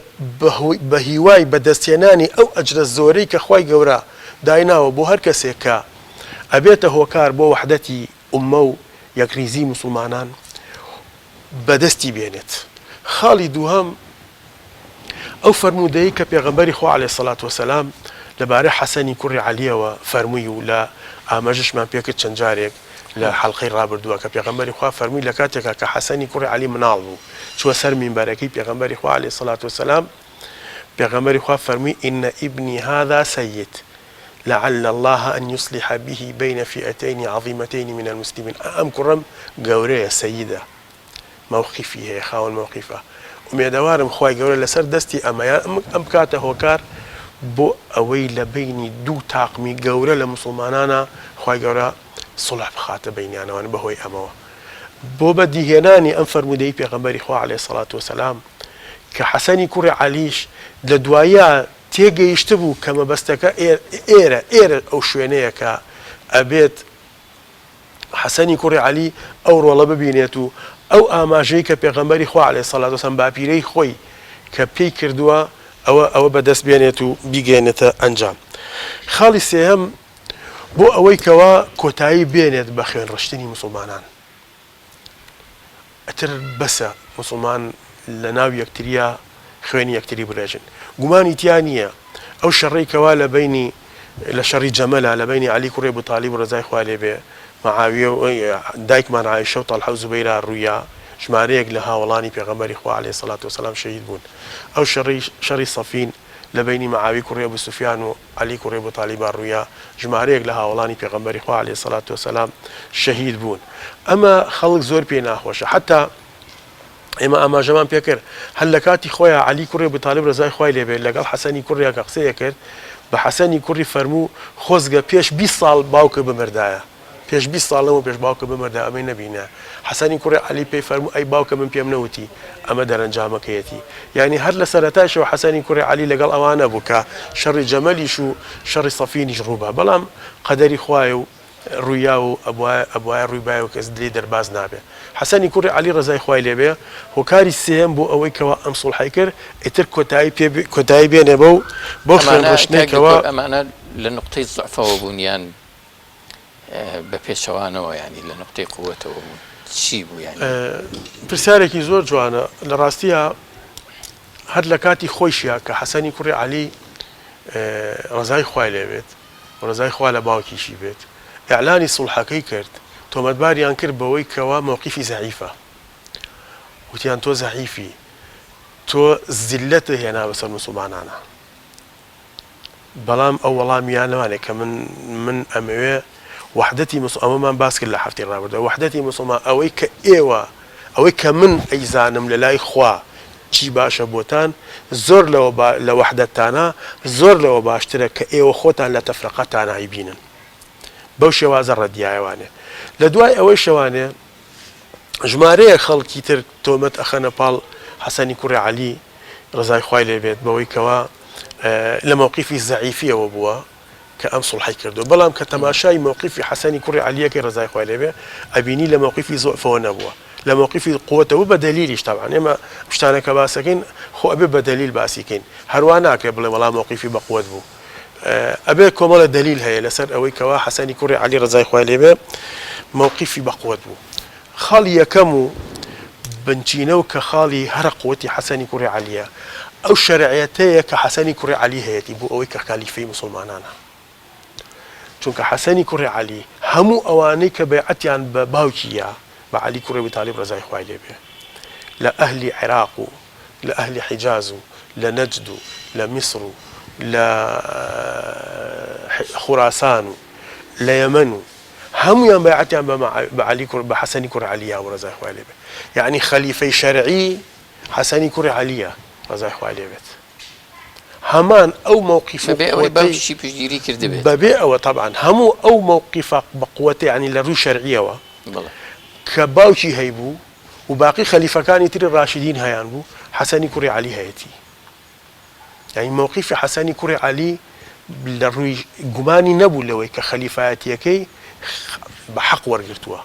بە هیوای بەدەستهێنانی ئەو ئەجرە زۆرەی کە خوای گەورە دایناوە بۆ هەر کەسێک کە ئەبێتە هۆکار بۆ وەحدەتی ئوممە و یەکڕیزی موسڵمانان بەدەستی بێنێت. خاڵی دووهەم، ئەو فەرموودەی کە پێغەمبەری خوا علیە الصلوە والسلام لە بارەی حەسەنی کوڕی عەلیەوە فەرمووی و لە ئاماژەشمان پێکرد چەند جارێک لە حەڵقەی ڕابردووە کە پێغەمبەری خوا فەرمووی لە کاتێکا کە حەسەنی کوڕی عەلی مناڵ بوو چووە سەر مینبەرەکەی پێغەمبەری خوا علیە الصلوە والسلام پێغەمبەری خوا فەرمووی ان ابنی هذا سید لعل اللە ان یصلح به بین فئتین عظیمتین من المسلمین ئەم کوڕەم گەورەیە سەیدە مەوقیفی هەیە خاوەن مەوقیفە ئومێدەوارم خوای گەورە لەسەر دەستی ئەمە یان ئەم بکاتە هۆکار بۆ ئەوەی لە بەینی دوو تاقمی گەورە لە موسڵمانانا خوای گەورە سوڵح بخاتە بەینیانەوە بەهۆی ئەمەوە بۆ بەدیهێنانی ئەم فەرموودەی پێغەمبەری خوا علیە سەڵات وسلام کە حەسەنی کوڕی عەلیش لە دواییا تێگەیشتبوو کە مەبەستەکە ئێرە ئێرە ئەو شوێنەیە کە ئەبێت حەسەنی کوڕی عەلی ئەو ڕۆڵە ببینێت و ئەو ئاماژەی کە پێغەمبەری خوا علیە الصلوە والسلام باپیرەی خۆی کە پێی کردووە ئەوە ئەوە بەدەست بێنێت و بیگەیەنێتە ئەنجام. خاڵی سێهەم بۆ ئەوەی کەوا کۆتایی بێنێت بە خوێنڕشتنی موسڵمانان. ئیتر بەسە موسڵمان لە ناو یەکتریا خوێنی یەکتری بڕێژن. گومانی تیا نییە ئەو شەڕەی کەوا لە بەینی لە شەڕی جەمەلا لە بەینی عەلی کوڕی ئەبو تالیب ڕەزای خوا لێ بێ معاویە و دایکمان عائیشە و تەڵحە و زوبەیرا ڕوویا ژمارەیەک لە هاوەڵانی پێغەمبەری خوا علیە سەڵات وسلام شەهید بوون. ئەو شەڕەی شەڕی سەفین لە بەینی معاوی کوڕی ئەبو سوفیان و عەلی کوڕی ئەبو تالیبا ڕوویا، ژمارەیەک لە هاوەڵانی پێغەمبەری خوا علیە سەڵات وسلام شەهید بوون. ئەمە خەڵک زۆر پێی ناخۆشە. حەتا ئێمە ئاماژەمان پێ کرد هەر لە کاتی خۆیا عەلی کوڕی ئەبو تالیب ڕەزای خوای لێ بێت لەگەڵ حەسەنی کوڕیا کە قسەیە کرد بە حەسەنی کوڕی فەرموو خۆزگە پێش 20 ساڵ باوکت بمردایە. پێش 20 ساڵ لەمەو پێش باوکم بمردایە ئەمەی نەبینایە. حەسەنی کوڕی عەلی پێی فەرموو ئەی باوکە من پێم نەوتی ئەمە دەرەنجامەکەیەتی. یانی هەر لە سەرەتایشەوە حەسەنی کوڕی عەلی لەگەڵ ئەوانە بوو کە شەڕی جەمەلیش و شەڕی سەفینیش ڕووبا. بەڵام قەدەری خوایە و ڕوویا و ئەبوایە ئەبوایە ڕوویبایە و کەس لێی دەرباز نابێ. حەسەنی کوڕی عەلی ڕەزای خوای لێ بێ هۆکاری سێیەم بۆ ئەوەی کەوا ئەم سوڵحەی کرد ئیتر کۆتایی پێ کۆتایی بێنێ بەو بەو خوێن ئەمانە ڕشتنەی کاک کەوا دکتۆر ئەمانە لە نوقتەی زوعفەوە بوون یان بە پێچەوانەوە یانی لە نوقتەی قوەتەوە بوون چی بوو یانی؟ پرسیارێکی زۆر جوانە لە ڕاستیا هەر لە کاتی خۆیشیا کە حەسەنی کوڕی عەلی ڕەزای خوای لێ بێت و ڕەزای خوا لە باوکیشی بێت ئیعلانی سوڵحەکەی کرد تۆمەتباریان کرد بەوەی کەوا مەوقیفی زەعیفە وتیان تۆ زەعیفی تۆ زیللەتت هێنا بەسەر موسڵمانانا بەڵام ئەو وەڵامی یا نەوانێ کە من من ئەمەوێ وەحدەتی موسڵ ئەمەمان باس کرد لە هەفتەی ڕابردوو وەحدەتی موسڵمان ئەوەی کە ئێوە ئەوەی کە من ئەیزانم لە لای خوا چی باشە بۆتان زۆر لەوە با لە وەحدەتتانا زۆر لەوە باشترە کە ئێوە خۆتان لە تەفرەقەتانا ئەیبینن بەو شێوازە ڕەدیایەوانێ لە دوای ئەوەی شەوانێ ژمارەیەک خەڵکی تر تۆمەت ئەخەنە پاڵ حەسەنی کوڕی عەلی ڕەزای خوای لێ بێت بەوەی کەوا لە مەوقیفی زەعیفیەوە بووە کە ئەم سوڵحەی کردووە بەڵام کە تەماشای مەوقیفی حەسەنی کوڕی عەلیەکەی ڕەزای خوای لێ بێ ئەبینی لە مەوقیفی زوعفەوە نەبووە لە مەوقیفی قوتەوە بە دەلیلیش تەبعەن ئێمە شتانە کە باسەکەین خۆ ئەبێ بە دەلیل باسی کەین هەروا ناکرێ بڵێ وەڵا مەوقیفی بە قوت بوو ئەبێ کۆمەڵە دەلیل هەیە لەسەر ئەوەی کەوا حەسەنی کوڕی عەلی ڕەزای خوای لێ بێ مەوقیفی بە قوت بوو خاڵی یەکەم و بنچینە و کە خاڵی هەرە قوتی حەسەنی کوڕی عەلیە ئەو شەرعیەتەیە کە حەسەنی کوڕی عەلی هەیەتی بۆ ئەوەی کە خەلیفەی موسڵمانانە چونکە حەسەنی کوڕی عەلی هەموو ئەوانەی کە بەیعەتیان بە باوکی یا بە عەلی کوڕی ئەبی تالیب ڕەزای خوای لێ بێ لە ئەهلی عێراق و لە ئەهلی حیجاز و لە نەجد و لە میسر و لە خوراسان و لە یەمەن و هەموویان بەیعەتیان بە عەلی کوڕ بە حەسەنی کوڕی عەلی یاوە ڕەزای خوای لێ بێت یەعنی خەلیفەی شەرعی حەسەنی کوڕی عەلیە ڕەزای خوای لێ بێت هەمان ئەو مەوقیف و بەبێ ئەوەی قوەتەی باوکیشی پشتگیری کردبێت. بەبێ ئەوە تەبعەن هەموو ئەو مەوقیفە بە قوەتەی یەعنی لە ڕووی شەرعیەوە بەڵێ. کە باوکی هەیبوو و باقی خەلیفەکانی تری ڕاشدین هەیان بوو حەسەنی کوڕی عەلی هەیەتی یەعنی مەوقیفی حەسەنی کوڕی عەلی. لە ڕووی گومانی نەبوو لەوەی کە خەلیفایەتیەکەی بە حەق وەرگرتووە،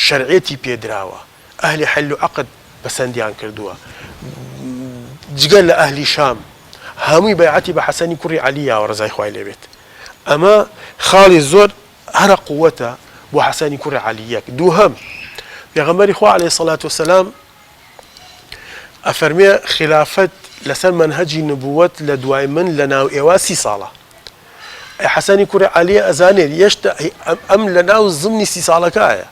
شەرعیەتی پێ دراوە، ئەهلی حل و عەقد پەسەندیان کردووە، جگە لە ئەهلی شام هەمووی بەیعەتی بە حەسەنی کوڕی عەلی یاوە ڕەزای خوای لێ بێت. ئەمە خاڵی زۆر هەرە قووەتە بۆ حەسەنی کوڕی عەلی یەک. دووهەم، پێغەمبەری خوا عەلەیهی سەڵات وەسەلام ئەفەرمێ خیلافەت لەسەر مەنهەجی نبووەت لە دوای من لە ناو ئێوە سی ساڵە. ئەی حەسەنی کوڕی عەلی ئەزانێت یەشتا ئەم لە ناو زمنی سی ساڵەکایە.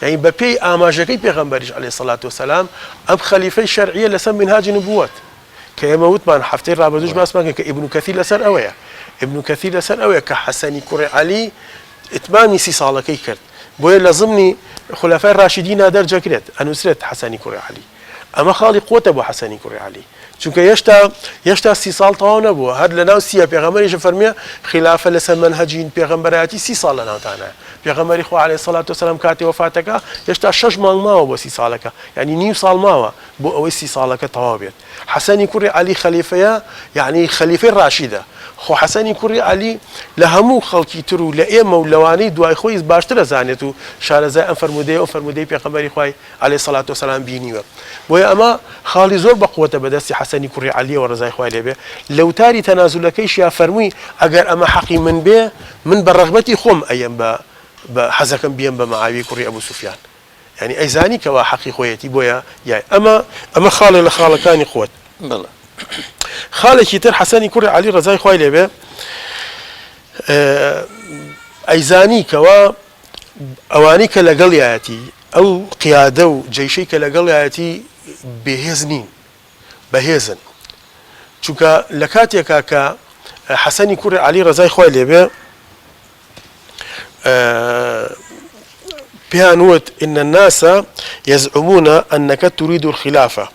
یانی بە پێی ئاماژەکەی پێغەمبەریش عەلەیهی سەڵات وەسەلام ئەم خەلیفەی شەرعیە لەسەر مینهاجی نبووەت. کە ئێمە وتمان هەفتەی ڕابردووش باسمان کرد کە ئیبن کەثیر لەسەر ئەوەیە. ئیبن کەثیر لەسەر ئەوەیە کە حەسەنی کوڕی عەلی ئیتمامی سی ساڵەکەی کرد. بۆیە لە زمنی خولەفای ڕاشیدینا دەرجەکرێت، ئەنووسرێت حەسەنی کوڕی عەلی. ئەمە خاڵی قوتە بۆ حەسەنی کوڕی عەلی. چونکە هێشتا هێشتا سی ساڵ تەواو نەبووە. هەر لەناو سییە پێغەمبەریش فەرموویە خیلافە لەسەر مەنهەجی پێغەمبەرایەتی سی ساڵ لەناوتانایە. پێغەمبەری خوا عەلەیهی سەڵات وەسەلام کاتێ وەفاتەکا هێشتا شەش مانگ ماوە بۆ سی ساڵەکە. یانی نیو ساڵ ماوە بۆ ئەوەی سی ساڵەکە تەواو بێت. حەسەنی کوڕی عەلی خەلیفەیە یەعنی خەلیفەی ڕاشیدە. خۆ حەسەنی کوڕی عەلی لە هەموو خەڵکی تر و لە ئێمە و لەوانەی دوای خۆی باشتر ئەزانێت و شارەزای ئەم فەرموودەیە و ئەم فەرموودەی پێغەمبەری خوای علیە الصلوە والسلام بینیوە. بۆیە ئەمە خاڵی زۆر بە قوەتە بە دەستی حەسەنی کوڕی عەلیەوە ڕەزای خوای لێ بێ. لە وتاری تەنازولەکەیشیا فەرمووی ئەگەر ئەمە حەقی من بێ من بە ڕەغبەتی خۆم ئەیەم بە بە حەزەکەم بیەم بە معاویەی کوڕی ئەبو سوفیان. یانی ئەیزانی کەوا حەقی خۆیەتی بۆیە یای ئەمە ئەمە خاڵێ لە خاڵەکانی قوت. بەڵێ. خاڵێکی تر حەسەنی کوڕی عەلی ڕەزای خوای لێ بێ ئەیزانی کەوا ئەوانەی کە لەگەڵیایەتی ئەو قیادە و جەیشەی کە لەگەڵیایەتی بێهێز نین بەهێزن چونکە لە کاتێکا کە حەسەنی کوڕی عەلی ڕەزای خوای لێ بێ پێیان وت إن الناس يزعمون أنك تريد الخلافة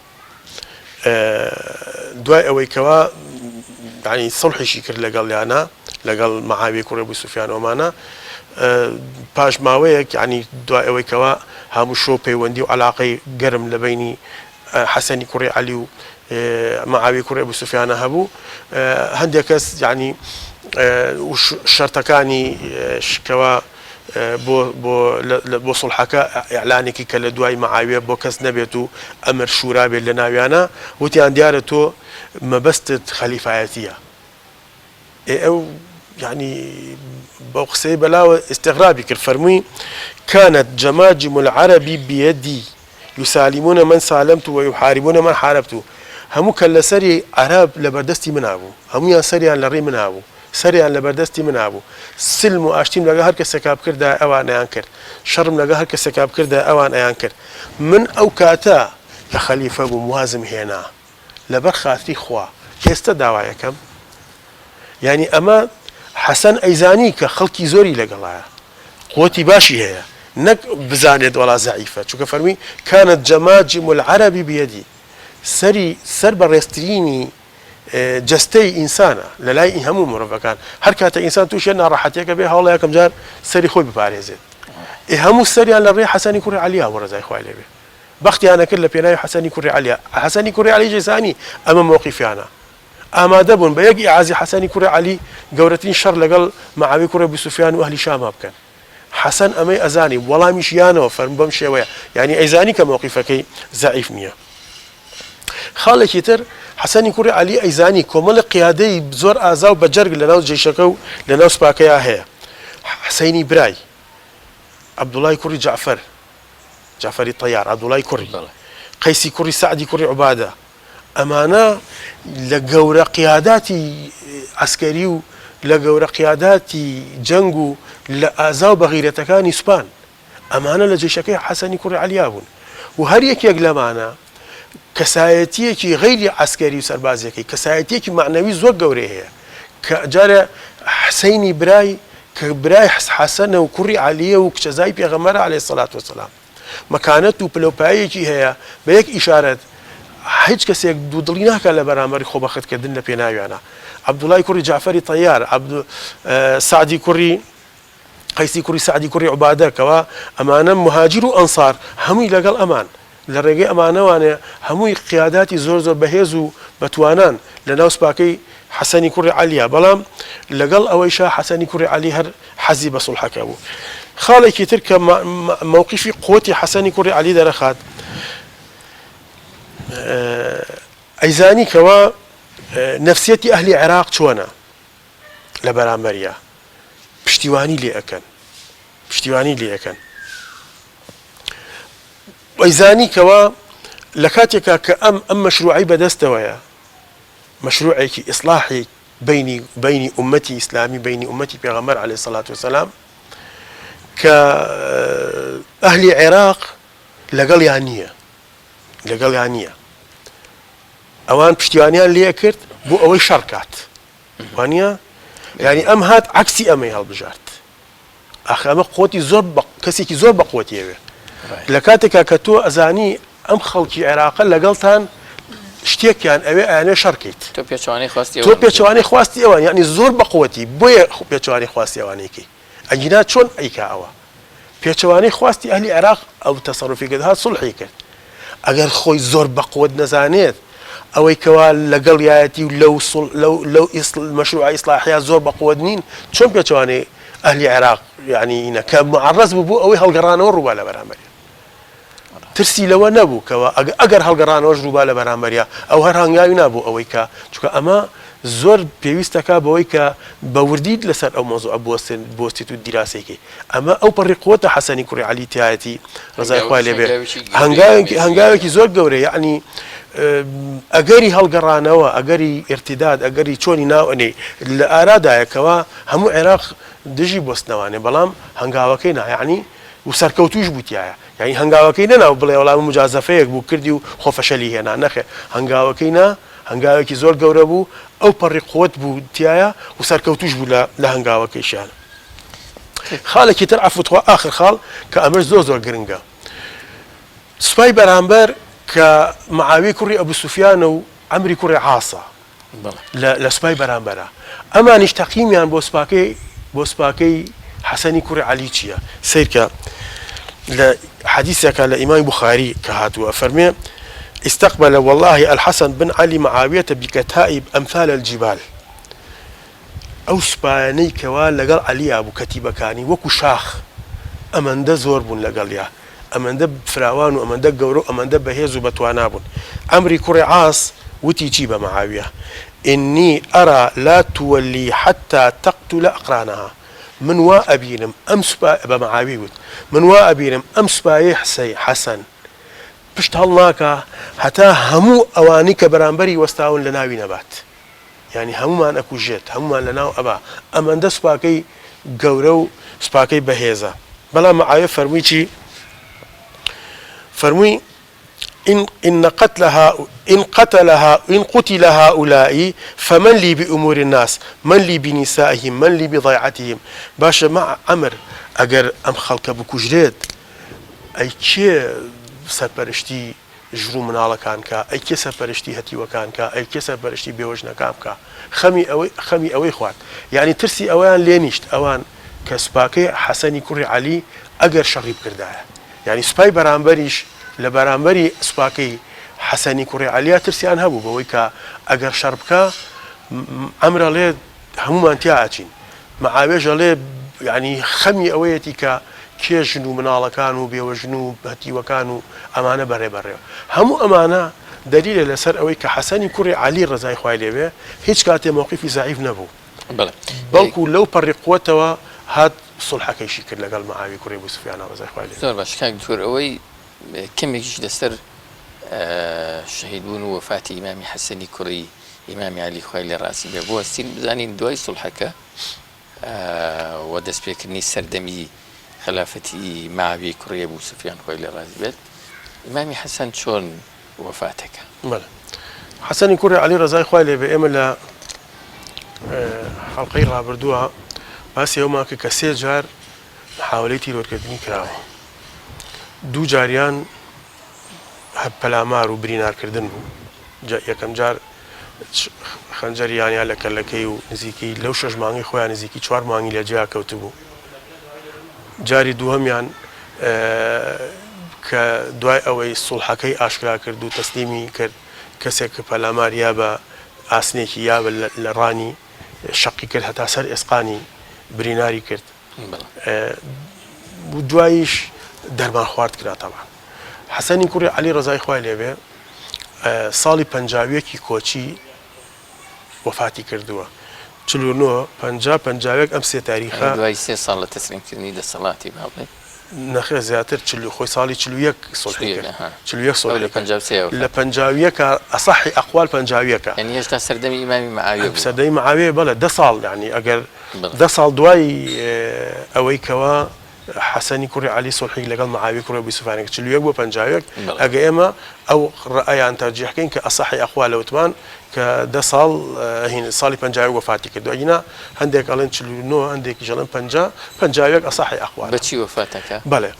دوای ئەوەی کەوا یانی سوڵحیشی کرد لەگەڵیانا لەگەڵ معاویەی کوڕی ئەبو سوفیان ئەومانە پاش ماوەیەک یانی دوای ئەوەی کەوا هاموشۆ پەیوەندی و عەلاقەی گەرم لە بەینی حەسەنی کوڕی عەلی و معاویەی کوڕی ئەبو سوفیانە هەبوو هەندێک کەس یانی شەرتەکانی شکەوە بۆ بۆ بۆ سوڵحەکە ئیعلانێکی کە لە دوای معاویە بۆ کەس نەبێت و ئەمر شورا بێت لە ناویانە وتیان دیارە تۆ مەبەستت خەلیفایەتیە ئێ ئەو یعنی بەو قسەی بەلاوە ئیستغرابی کرد فەرمووی كانت جماجم العرب بيدي يسالمون من سالمت ويحاربون من حاربت هەموو کەللەسەری عەرەب لەبەردەستی منا بوو هەموویان سەریان لە ڕێی منا بوو سەریان لەبەردەستی منا بوو سلم و ئاشتیم لەگەڵ هەر کەسێکا بکردایە ئەوان ئەیان کرد شەڕم لەگەڵ هەر کەسێکا بکردایە ئەوان ئەیان کرد من ئەو کاتە کە خەلیفە بووم وازم هێنا لەبەر خاتری خوا ئێستە داوایەکەم یانی ئەمە حەسەن ئەیزانی کە خەڵکی زۆری لەگەڵایە قوتی باشی هەیە نەک بزانێت وەڵا زەعیفە چونکە فەرمی كانت جماجم العرب بيدي سەری سەر بەڕێزترینی جەستەی ئینسانە لە لای هەموو مرۆڤەکان هەر کاتە ئینسان تووشێ ناڕەحەتێکە بێ هەوڵە یەکەم جار سەری خۆی بپارێزێت ئێ هەموو سەریان لە ڕێی حەسەنی کوڕی عەلیا بۆ ڕەزای خوای لێ بێ بەختیانە کرد لە پێناوی حەسەنی کوڕی عەلیا حەسەنی کوڕی عەلی جەزانی ئەمە مۆقیفیانە ئامادە بوون بە یەک ئیعازی حەسەنی کوڕی عەلی گەورەترین شەڕ لەگەڵ معاویە کوڕی ئەبو سوفیان و ئەهلی شاما بکەن حەسەن ئەمەی ئەزانی وەڵامیش یانەوە فەرموو بەم شێوەیە یانی ئەیزانی کە مەوقیفەکەی زەعیف نییە. خاڵێکی تر حەسەنی کوڕی عەلی ئەیزانی کۆمەڵی قیادەی زۆر ئازا و بەجەرگ لەناو جەیشەکە و لەناو سوپاکەیا هەیە حسەینی برای عەبدوڵای کوڕی جەعفەر جەعفەری تەیار عەبدوڵای کوڕی قەیسی کوڕی سەعدی کوڕی عوبادە ئەمانە لە گەورە قیاداتی عەسکەری و لە گەورە قیاداتی جەنگ و لە ئازا و بەغیرەتەکانی سوپان. ئەمانە لە جەیشەکەی حەسەنی کوڕی عەلیا بوون و هەر یەکێک لەمانە کەسایەتییەکی غەیری عەسکەری و سەربازیەکەی کەسایەتییەکی مەعنەوی زۆر گەورەی هەیە کە جارێ حسەینی برای کە برای حەسەنە و کوڕی عەلییە و کچەزای پێغەمبەرە عەلەیهی سەلات وەسەلام مەکانەت و پلەوپایەیەکی هەیە بە یەک ئیشارەت هیچ کەسێک دوودڵی ناکات لە بەرامبەری خۆبەختکردن لە پێناویانە عەبدوڵای کوڕی جەعفەری تەیار عەبد سەعدی کوڕی قەیسی کوڕی سەعدی کوڕی عوبادە کەوا ئەمانە موهاجیر و ئەنسار هەمووی لەگەڵ ئەمان لە ڕێگەی ئەمانەوانێ هەمووی قیاداتی زۆر زۆر بەهێز و بە. بەتوانان لە ناو سوپاکەی حەسەنی کوڕی عەلیە، بەڵام لەگەڵ ئەوەیشا حەسەنی کوڕی عەلی هەر حەزی بە سوڵحەکە بوو. خاڵێکی تر کە مەوقیفی قوتی حەسەنی کوڕی عەلی دەرەخات، ئەیزانی کەوا نەفسیەتی ئەهلی عێراق چۆنە لە بەرامبەریا، پشتیوانی لێ ئەکەن، پشتیوانی لێ ئەکەن. ئەیزانی کەوا لە کاتێکا کە ئەم ئەم مەشروعەی بەدەستەوەیە، مەشروعێکی ئیسڵاحی بەینی بەینی ئوممەتی ئیسلامی بەینی ئوممەتی پێغەمبەر عەلەیهی سەڵات وسەلام کە ئەهلی عێراق لەگەڵیان نییە لەگەڵیان نییە ئەوان پشتیوانیان لێ کرد بۆ ئەوەی شەڕ کات وانە یعنی ئەم هات عکسی ئەمەی هەڵبژارد ئاخ ئەمە قوتی زۆر بە کەسێکی زۆر بە قوتی ئەوێ لە کاتێکا کە تۆ ئەزانی ئەم خەڵکی عێراقە لەگەڵتان شتێکیان ئەوێ ئەیانێ شەڕکەیت تۆ پێچوانەی خواستی تۆ پێچوانەی خواستی ئەوان یعنی زۆر بە قوتی بۆیە پێچوانەی خواستی ئەوانەیەکەی ئەگینا چۆن ئەیکا ئەوە پێچەوانەی خواستی ئەهلی عێراق ئەو تەسەروفی کرد هات سوڵحی کرد ئەگەر خۆی زۆر بە قوت نەزانێت ئەوەی کەوا لەگەڵیایەتی و لەو سوڵ لەو لەو ئیسڵ مەشروعە ئیسڵاحیە زۆر بە قوت نین چۆن پێچەوانەی ئەهلی عێراق یانی ئینە کە معەڕەز بوو بۆ ئەوەی هەڵگەڕانەوە ڕووبا لە بەرامبەریان ترسی لەوە نەبوو کەوا ئەگەر هەڵگەڕانەوەش ڕووبا لە بەرامبەریا ئەو هەر هەنگاوی نا بۆ ئەوەی کە چونکە ئەمە زۆر پێویستەکا بەوەی کە بە وردی لەسەر ئەو مەوزوعە بوەستێن بوەستیت و دیراسەی کەی ئەمە ئەو پەڕی قوتە حەسەنی کوڕی عەلی تیایەتی ڕەزای خوای لێ بێ هەنگاوێکی هەنگاوێکی زۆر گەورەیە یەعنی ئەگەری هەڵگەڕانەوە ئەگەری ئیرتیداد ئەگەری چۆنی ناو ئەنێی لە ئارادایە کەوا هەموو عێراق دژی بوەستنەوانێ بەڵام هەنگاوەکەی نا یەعنی و سەرکەوتووش بوو تیایا یانی هەنگاوەکەی نەنا و بڵێ وەڵا ئەمە موجازەفەیەک بوو کردی و خۆ فەشەلی هێنا نەخێر هەنگاوەکەی نا هەنگاوێکی زۆر گەورە بوو ئەو پەڕی قوت بوو تیایا و سەرکەوتووش بوو لە لە هەنگاوەکەیشیان خاڵێکی تر عەفوت خوا ئاخر خاڵ کە ئەمەش زۆر زۆر گرنگە سوپای بەرامبەر کە معاویەی کوڕی ئەبو سوفیانە و عەمری کوڕی عاسە لە سوپای بەرامبەرە ئەمانیش تەقیمیان بۆ سوپاکەی بۆ سوپاکەی حەسەنی کوڕی عەلی چییە سەیرکە لە حەدیسێکە لە ئیمامی بوخاری کە هاتووە فەرمێ استقبل والله الحسن بن علی معاویە بکتائب امثال الجبال ئەو سوپایانەی کەوا لەگەڵ عەلیا بوو کەتیبەکانی وەکو شاخ ئەمەندە زۆر بوون لەگەڵیا ئەمەندە فراوان و ئەمەندە گەورە و ئەمەندە بەهێز و بەتوانا بوون. عەمری کوڕی عاص وتی چی بە معاویە، انی ارا لا تولی حتی تقتل اقرانها، من وا ئەبینم ئەم سوپا، بە معاویەی وت، من وا ئەبینم ئەم سوپایەی حسەی، حەسەن، پشت هەڵناکا هەتا هەموو ئەوانەی کە بەرامبەری وەستاون لەناوی نەبات. یانی هەموومان ئەکوژێت، هەموومان لەناو ئەبا، ئەمەندە سوپاکەی گەورە و سوپاکەی بەهێزە. بەڵام معاویە فەرمووی چی؟ فەرمووی، إن إن قتل إن قتل إن قتل هؤلاء فمن لي بأمور الناس من لي بنسائهم من لي بضيعتهم باشە مع عەمر ئەگەر ئەم خەڵکە بکوژرێت ئەی کێ سەرپەرشتی ژن و مناڵەکان کا، ئەی کێ سەرپەرشتی هەتیوەکان کا، ئەی کێ سەرپەرشتی بێوەژنەکان بکا؟ خەمی ئەوەی خەمی ئەوەی خوارد. یانی ترسی ئەوەیان لێ نیشت ئەوان کە سوپاکەی حەسەنی کوڕی عەلی ئەگەر شەڕی بکردایە. یانی سوپای بەرامبەریش لە بەرامبەری سوپاکەی حەسەنی کوڕی عەلیا ترسیان هەبوو بەوەی کە ئەگەر شەڕ بکا عەمر ئەڵێ هەموومان تیا ئەچین. معاوێژ ئەڵێ یانی خەمی ئەوەیەتی کە کێ ژن و مناڵەکان و بێوەژن و هەتیوەکان و ئەمانە بەرێ بەڕێوە. هەموو ئەمانە دەلیلە لەسەر ئەوەی کە حەسەنی کوڕی عەلی ڕەزای خوای لێ بێ هیچ کاتێ مەوقیفی زەعیف نەبوو. بەڵێ. بەڵکو لەو پەڕی قوەتەوە هات سوڵحەکەیشی کرد لەگەڵ معاویەی کوڕی ئەبو سوفیانا ڕەزای خوای لێ بێ. زۆر باش کاک دکتۆر ئەوەی کەمێکیش لەسەر شەهید بوون و وەفاتی ئیمامی حەسەنی کوڕی ئیمامی عەلی خوای لێ ڕازی بێ بوەستین بزانین دوای سوڵحەکە و دەستپێکردنی سەردەمی خەلافەتی معاویەی کوڕی ئەبوو سوفیان خوای لێ ڕازی بێت ئیمامی حەسەن چۆن وەفاتەکە؟ بەڵێ حەسەنی کوڕی عەلی ڕەزای خوای لێ بێ ئێمە لە حەڵقەی ڕابردووە باسی ئەومان کرد کە سێ جار محاولەی تیرۆرکردنی کراوە دوو جاریان هەر پەلامار و برینارکردن بوو یەکەم جار خەنجەریان یا لە کەلەکەی و نزیکەی لەو شەش مانگەی خۆیان نزیکی چوار مانگی لە جیا کەوتبوو. جاری دووهەمیان کە دوای ئەوەی سوڵحەکەی ئاشکرا کرد و تەسلیمی کرد. کەسێک پەلامار یا بە ئاسنێکی یا بە لە ڕانی شەقی کرد هەتا سەر ئێسقانی بریناری کرد و دواییش دەرمان خوارد کرا تەبعەن. حەسەنی کوڕی عەلی ڕەزای خوای لێ بێ ساڵی پەنجاویەکی کۆچی وەفاتی کردووە. 49، 50، 51 ئەم سێ تاریخە. دوای سێ ساڵ لە تەسلیمکردنی دەسەڵاتی با بڵێین. نەخێر زیاتر چل خۆی ساڵی 41 سوڵحی کرد. 41 سوڵحی کرد. لە 53 وەفات. لە 51 ئەسەحی ئەقوال 51. یانی هێشتا سەردەمی ئیمامی مەعاویە بووە. سەردەمی مەعاویە بەڵێ دە ساڵ یانی ئەگەر دە ساڵ دوای ئەوەی کەوا حەسەنی کوڕی عەلی سوڵحی لەگەڵ معاویەی کوڕی ئەبی سوفیان کرد 41 بۆ 51 ئەگە ئێمە ئەو ڕەئیان تەرجیح کەین کە ئەسەحی ئەقوالە وتمان کە دە ساڵ هین ساڵی 51 وەفاتی کردو ئەگینا هەندێک ئەڵێن 49 هەندێکیش ئەڵێن 50 51 ئەسەحی ئەقوالە. بە چی وەفاتەکە؟ بەڵێ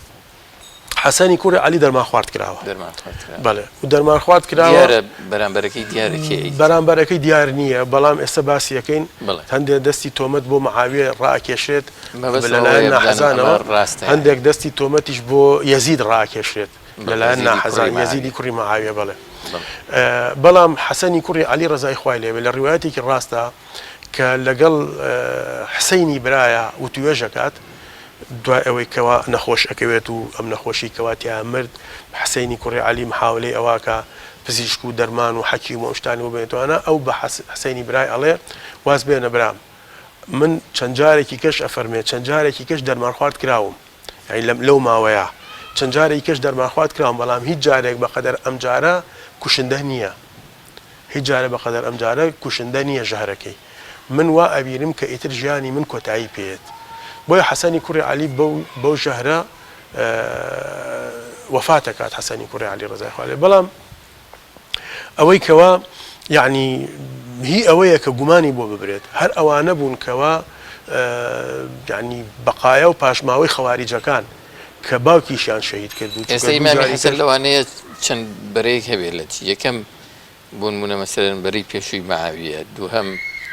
حەسەنی کوڕی عەلی دەرمان خوارد کراوە. دەرمان خوارد کراوە. بەڵێ و دەرمان خوارد کراوە. دیارە بەرامبەرەکەی دیارە کێ ئەیکرد. بەرامبەرەکەی دیار نییە بەڵام ئێستا باسی ئەکەین هەندێک دەستی تۆمەت بۆ معاویە ڕائەکێشرێت لەلایەن ناحەزانەوە هەندێک دەستی تۆمەتیش بۆ یەزید ڕائەکێشرێت لەلایەن ناحەزان یەزیدی کوڕی معاویە بەڵێ بەڵام حەسەنی کوڕی عەلی ڕەزای خوای لێ بێ لە ڕیوایەتێکی ڕاستە کە لەگەڵ حسەینی برایە وتوێژ ئەکات دوای ئەوەی کەوا نەخۆش ئەکەوێت و ئەم نەخۆشی کەوا تیا مرد حسەینی کوڕی عەلی محاولەی ئەوە ئەکا پزیشک و دەرمان و حەکیم و ئەم شتانی بۆ بێنێتەوانە ئەو بە حسەینی برای ئەڵێ واز بێنە برام من چەند جارێکی کەش ئەفەرمێ چەند جارێکی کەش دەرمان خوارد کراوم یانی لەم لەو ماوەیە چەند جارێکی کەش دەرمان خوارد کراوم بەڵام هیچ جارێک بەقەدەر ئەم جارە کوشندە نییە. هیچ جارێ بەقەدەر ئەم جارە کوشندە نییە ژەهرەکەی. من وا ئەبینم کە ئیتر ژیانی من کۆتایی پێیەت. بۆیە حەسەنی کوڕی عەلی بەو بەو ژەهرە وەفات ئەکات حەسەنی کوڕی عەلی ڕەزای خوا لێ بەڵام ئەوەی کەوا یەعنی هی ئەوەیە کە گومانی بۆ ببرێت هەر ئەوانە بوون کەوا یەعنی بەقایا و پاشماوەی خەواریجەکان کە باوکیشیان شەهید کرد و ئێستا ئیمامی حەسەن لەوانەیە چەند بەرەیەک هەبێت لە چی یەکەم بۆنمونە مەسەلەن بەرەی پێشووی مەعاویە دووهەم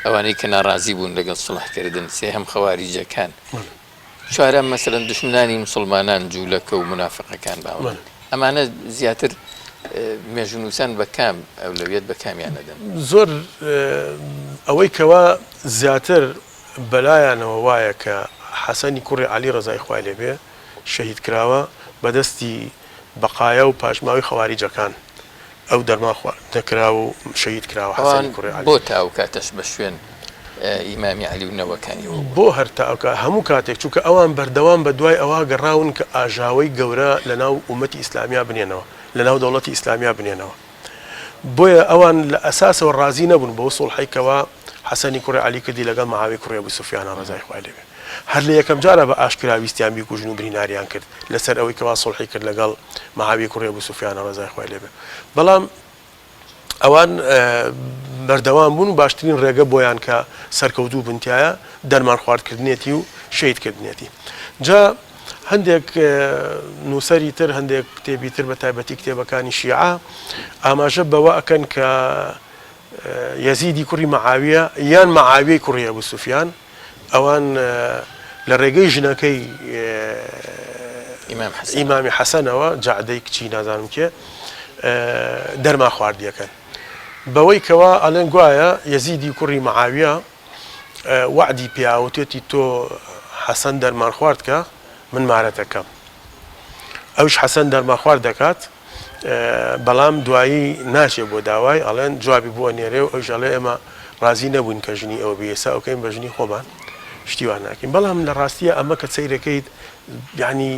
ئەوانەی کە ناڕازی بوون لەگەڵ سوڵح کردن سێهەم خەواریجەکان چوارەم مەسەلەن دوشمنانی موسڵمانان جوولەکە و مونافقەکان باوە ئەمانە زیاتر مێژوونووسان بە کام ئەولەویەت بە کامیان ئەدەن؟ زۆر ئەوەی کەوا زیاتر بەلایانەوە وایە کە حەسەنی کوڕی عەلی ڕەزای خوای لێ بێ شەهید کراوە بە دەستی بەقایا و پاشماوەی خەواریجەکان ئەو دەرمان خواردنە کراوە و شەهید کراوە ئەوان حەسەنی کوڕی عەلی. بۆ تا ئەو کاتەش بە شوێن ئیمامی عەلی و نەوەکانیەوە بوون؟ بۆ هەر تا ئەو کات هەموو کاتێک چونکە ئەوان بەردەوام بە دوای ئەوە گەڕاون کە ئاژاوەی گەورە لە ناو ئومەتی ئیسلامیا بنێنەوە لە ناو دەوڵەتی ئیسلامیا بنێنەوە بۆیە ئەوان لە ئەساسەوە ڕازی نەبوون بەو سوڵحەی کەوا حەسەنی کوڕی عەلی کردی لەگەڵ معاویەی کوڕی ئەبو سوفیانا ڕەزای خوای لێ بێ هەر لە یەکەم جارا بە ئاشکرا ویستیان بیکوژن و بریناریان کرد لەسەر ئەوەی کەوا سوڵحی کرد لەگەڵ معاویەی کوڕی ئەبو سوفیانا ڕەزای خوای لێ بێ بەڵام ئەوان بەردەوام بوون و باشترین ڕێگە بۆیان کە سەرکەوتوو بن تایە دەرمان خواردکردنێتی و شەهید کردنێتی جا هەندێک نووسەری تر هەندێک کتێبی تر بە تایبەتی کتێبەکانی شیعە ئاماژە بەوە ئەکەن کە یەزیدی کوڕی مەعاویە یان مەعاویەی کوڕی ئەبو سوفیان ئەوان لە ڕێگەی ژنەکەی ئیمامی حەسەنەوە جەعدەی کچی نازانم کێ دەرمان خواردیەکەن بەوەی کەوا ئەڵێن گوایە یەزیدی کوڕی مەعاویە وەعدی پیاوتێتی تۆ حەسەن دەرمان خوارد کە من مارەتەکەم ئەوش حەسەن دەرمان خوارد دەکات بەڵام دوایی ناچێ بۆ داوای ئەڵێن جوابی بۆ ئەنێرێ و ئەویش ئەڵێ ئێمە ڕازی نەبووین کە ژنی ئەوە بی ئێستا ئەوکەین بە ژنی خۆمان شتی وا ناکەین بەڵام لە ڕاستیە ئەمە کە سەیرەکەیت یعنی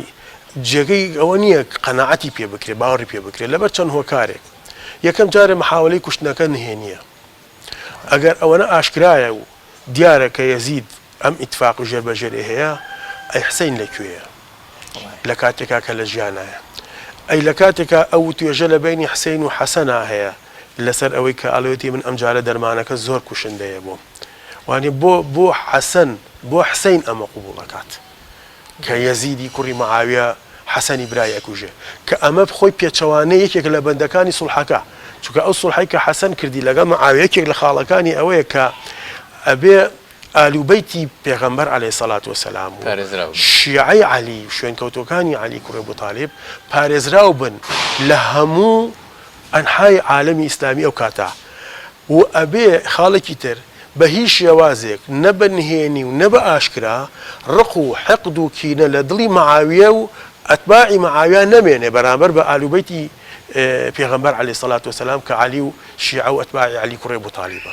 جێگەی ئەوە نییە قەناعەتی پێ بکرێ باوەڕی پێ بکرێت لەبەر چەند هۆکارێک یەکەم جارێ محاولەی کوشتنەکە نهێنیە ئەگەر ئەوەنە ئاشکرایە و دیارە کە یەزید ئەم ئیتفاق و ژێر بە ژێرەی هەیە، ئەی حسەین لە کوێیە؟ لە کاتێکا کە لە ژیانایە. ئەی لە کاتێکا ئەو وتوێژە لە بەینی حسەین و حەسەنا هەیە لەسەر ئەوەی کە ئەڵێتی من ئەمجارە دەرمانەکە زۆر کوشندەیە بۆم. وانیە بۆ بۆ حەسەن بۆ حسەین ئەمە قبوڵ ئەکات کە یەزیدی کوڕی معاویە حەسەنی برای ئەکوژێ کە ئەمە خۆی پێچەوانەی یەکێکە لە بەندەکانی سوڵحەکە چونکە ئەو سوڵحەی کە حەسەن کردی لەگەڵ معاویە یەکێک لە خاڵەکانی ئەوەیە کە ئەبێ ئالوبەیتی پێغەمبەر عەلەیهی سەڵات وەسەلام و پارێزراو بن. شیعەی عەلی و شوێنکەوتووەکانی عەلی کوڕی ئەبو تالیب پارێزراو بن لە هەموو. ئەنحای عالەمی ئیسلامی ئەو کاتە و ئەبێ خاڵێکی تر بە هیچ شێوازێک نە بە نهێنی و نە بە ئاشکرا ڕق و حقد و کینە لە دڵی مەعاویە و ئەتباعی مەعاویە نەمێنێ بەرامبەر بە ئالوبەیتی پێغەمبەر علیە سڵات وسلام کە عەلی و شیعە و ئەتباعی عەلی کوڕی ئەبو تالیبە.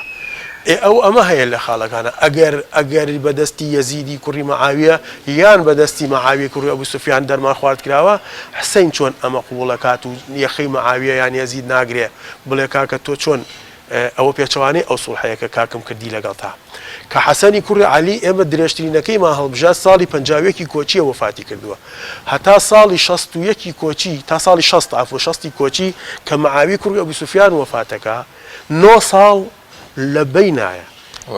ئێ ئەو ئەمە هەیە لە خاڵەکانا ئەگەر ئەگەر بە دەستی یەزیدی کوڕی مەعاویە یان بە دەستی مەعاویەی کوڕی ئەبو سوفیان دەرمان خوارد کراوە حسەین چۆن ئەمە قبوڵ ئەکات و یەخەی مەعاویە یان یەزید ناگرێ بڵێ کاکە تۆ چۆن ئەوە پێچەوانەی ئەو سوڵحەیە کە کاکم کردی لەگەڵتا کە حەسەنی کوڕی عەلی ئێمە درێژترینەکەیمان هەڵبژارد ساڵی 51 ی کۆچیە وەفاتی کردووە هەتا ساڵی 61 ی کۆچی تا ساڵی 60 عەفوە شەستی کۆچی کە مەعاوی کوڕی ئەبو سوفیان وەفاتەکا نۆ ساڵ لە بەینایە،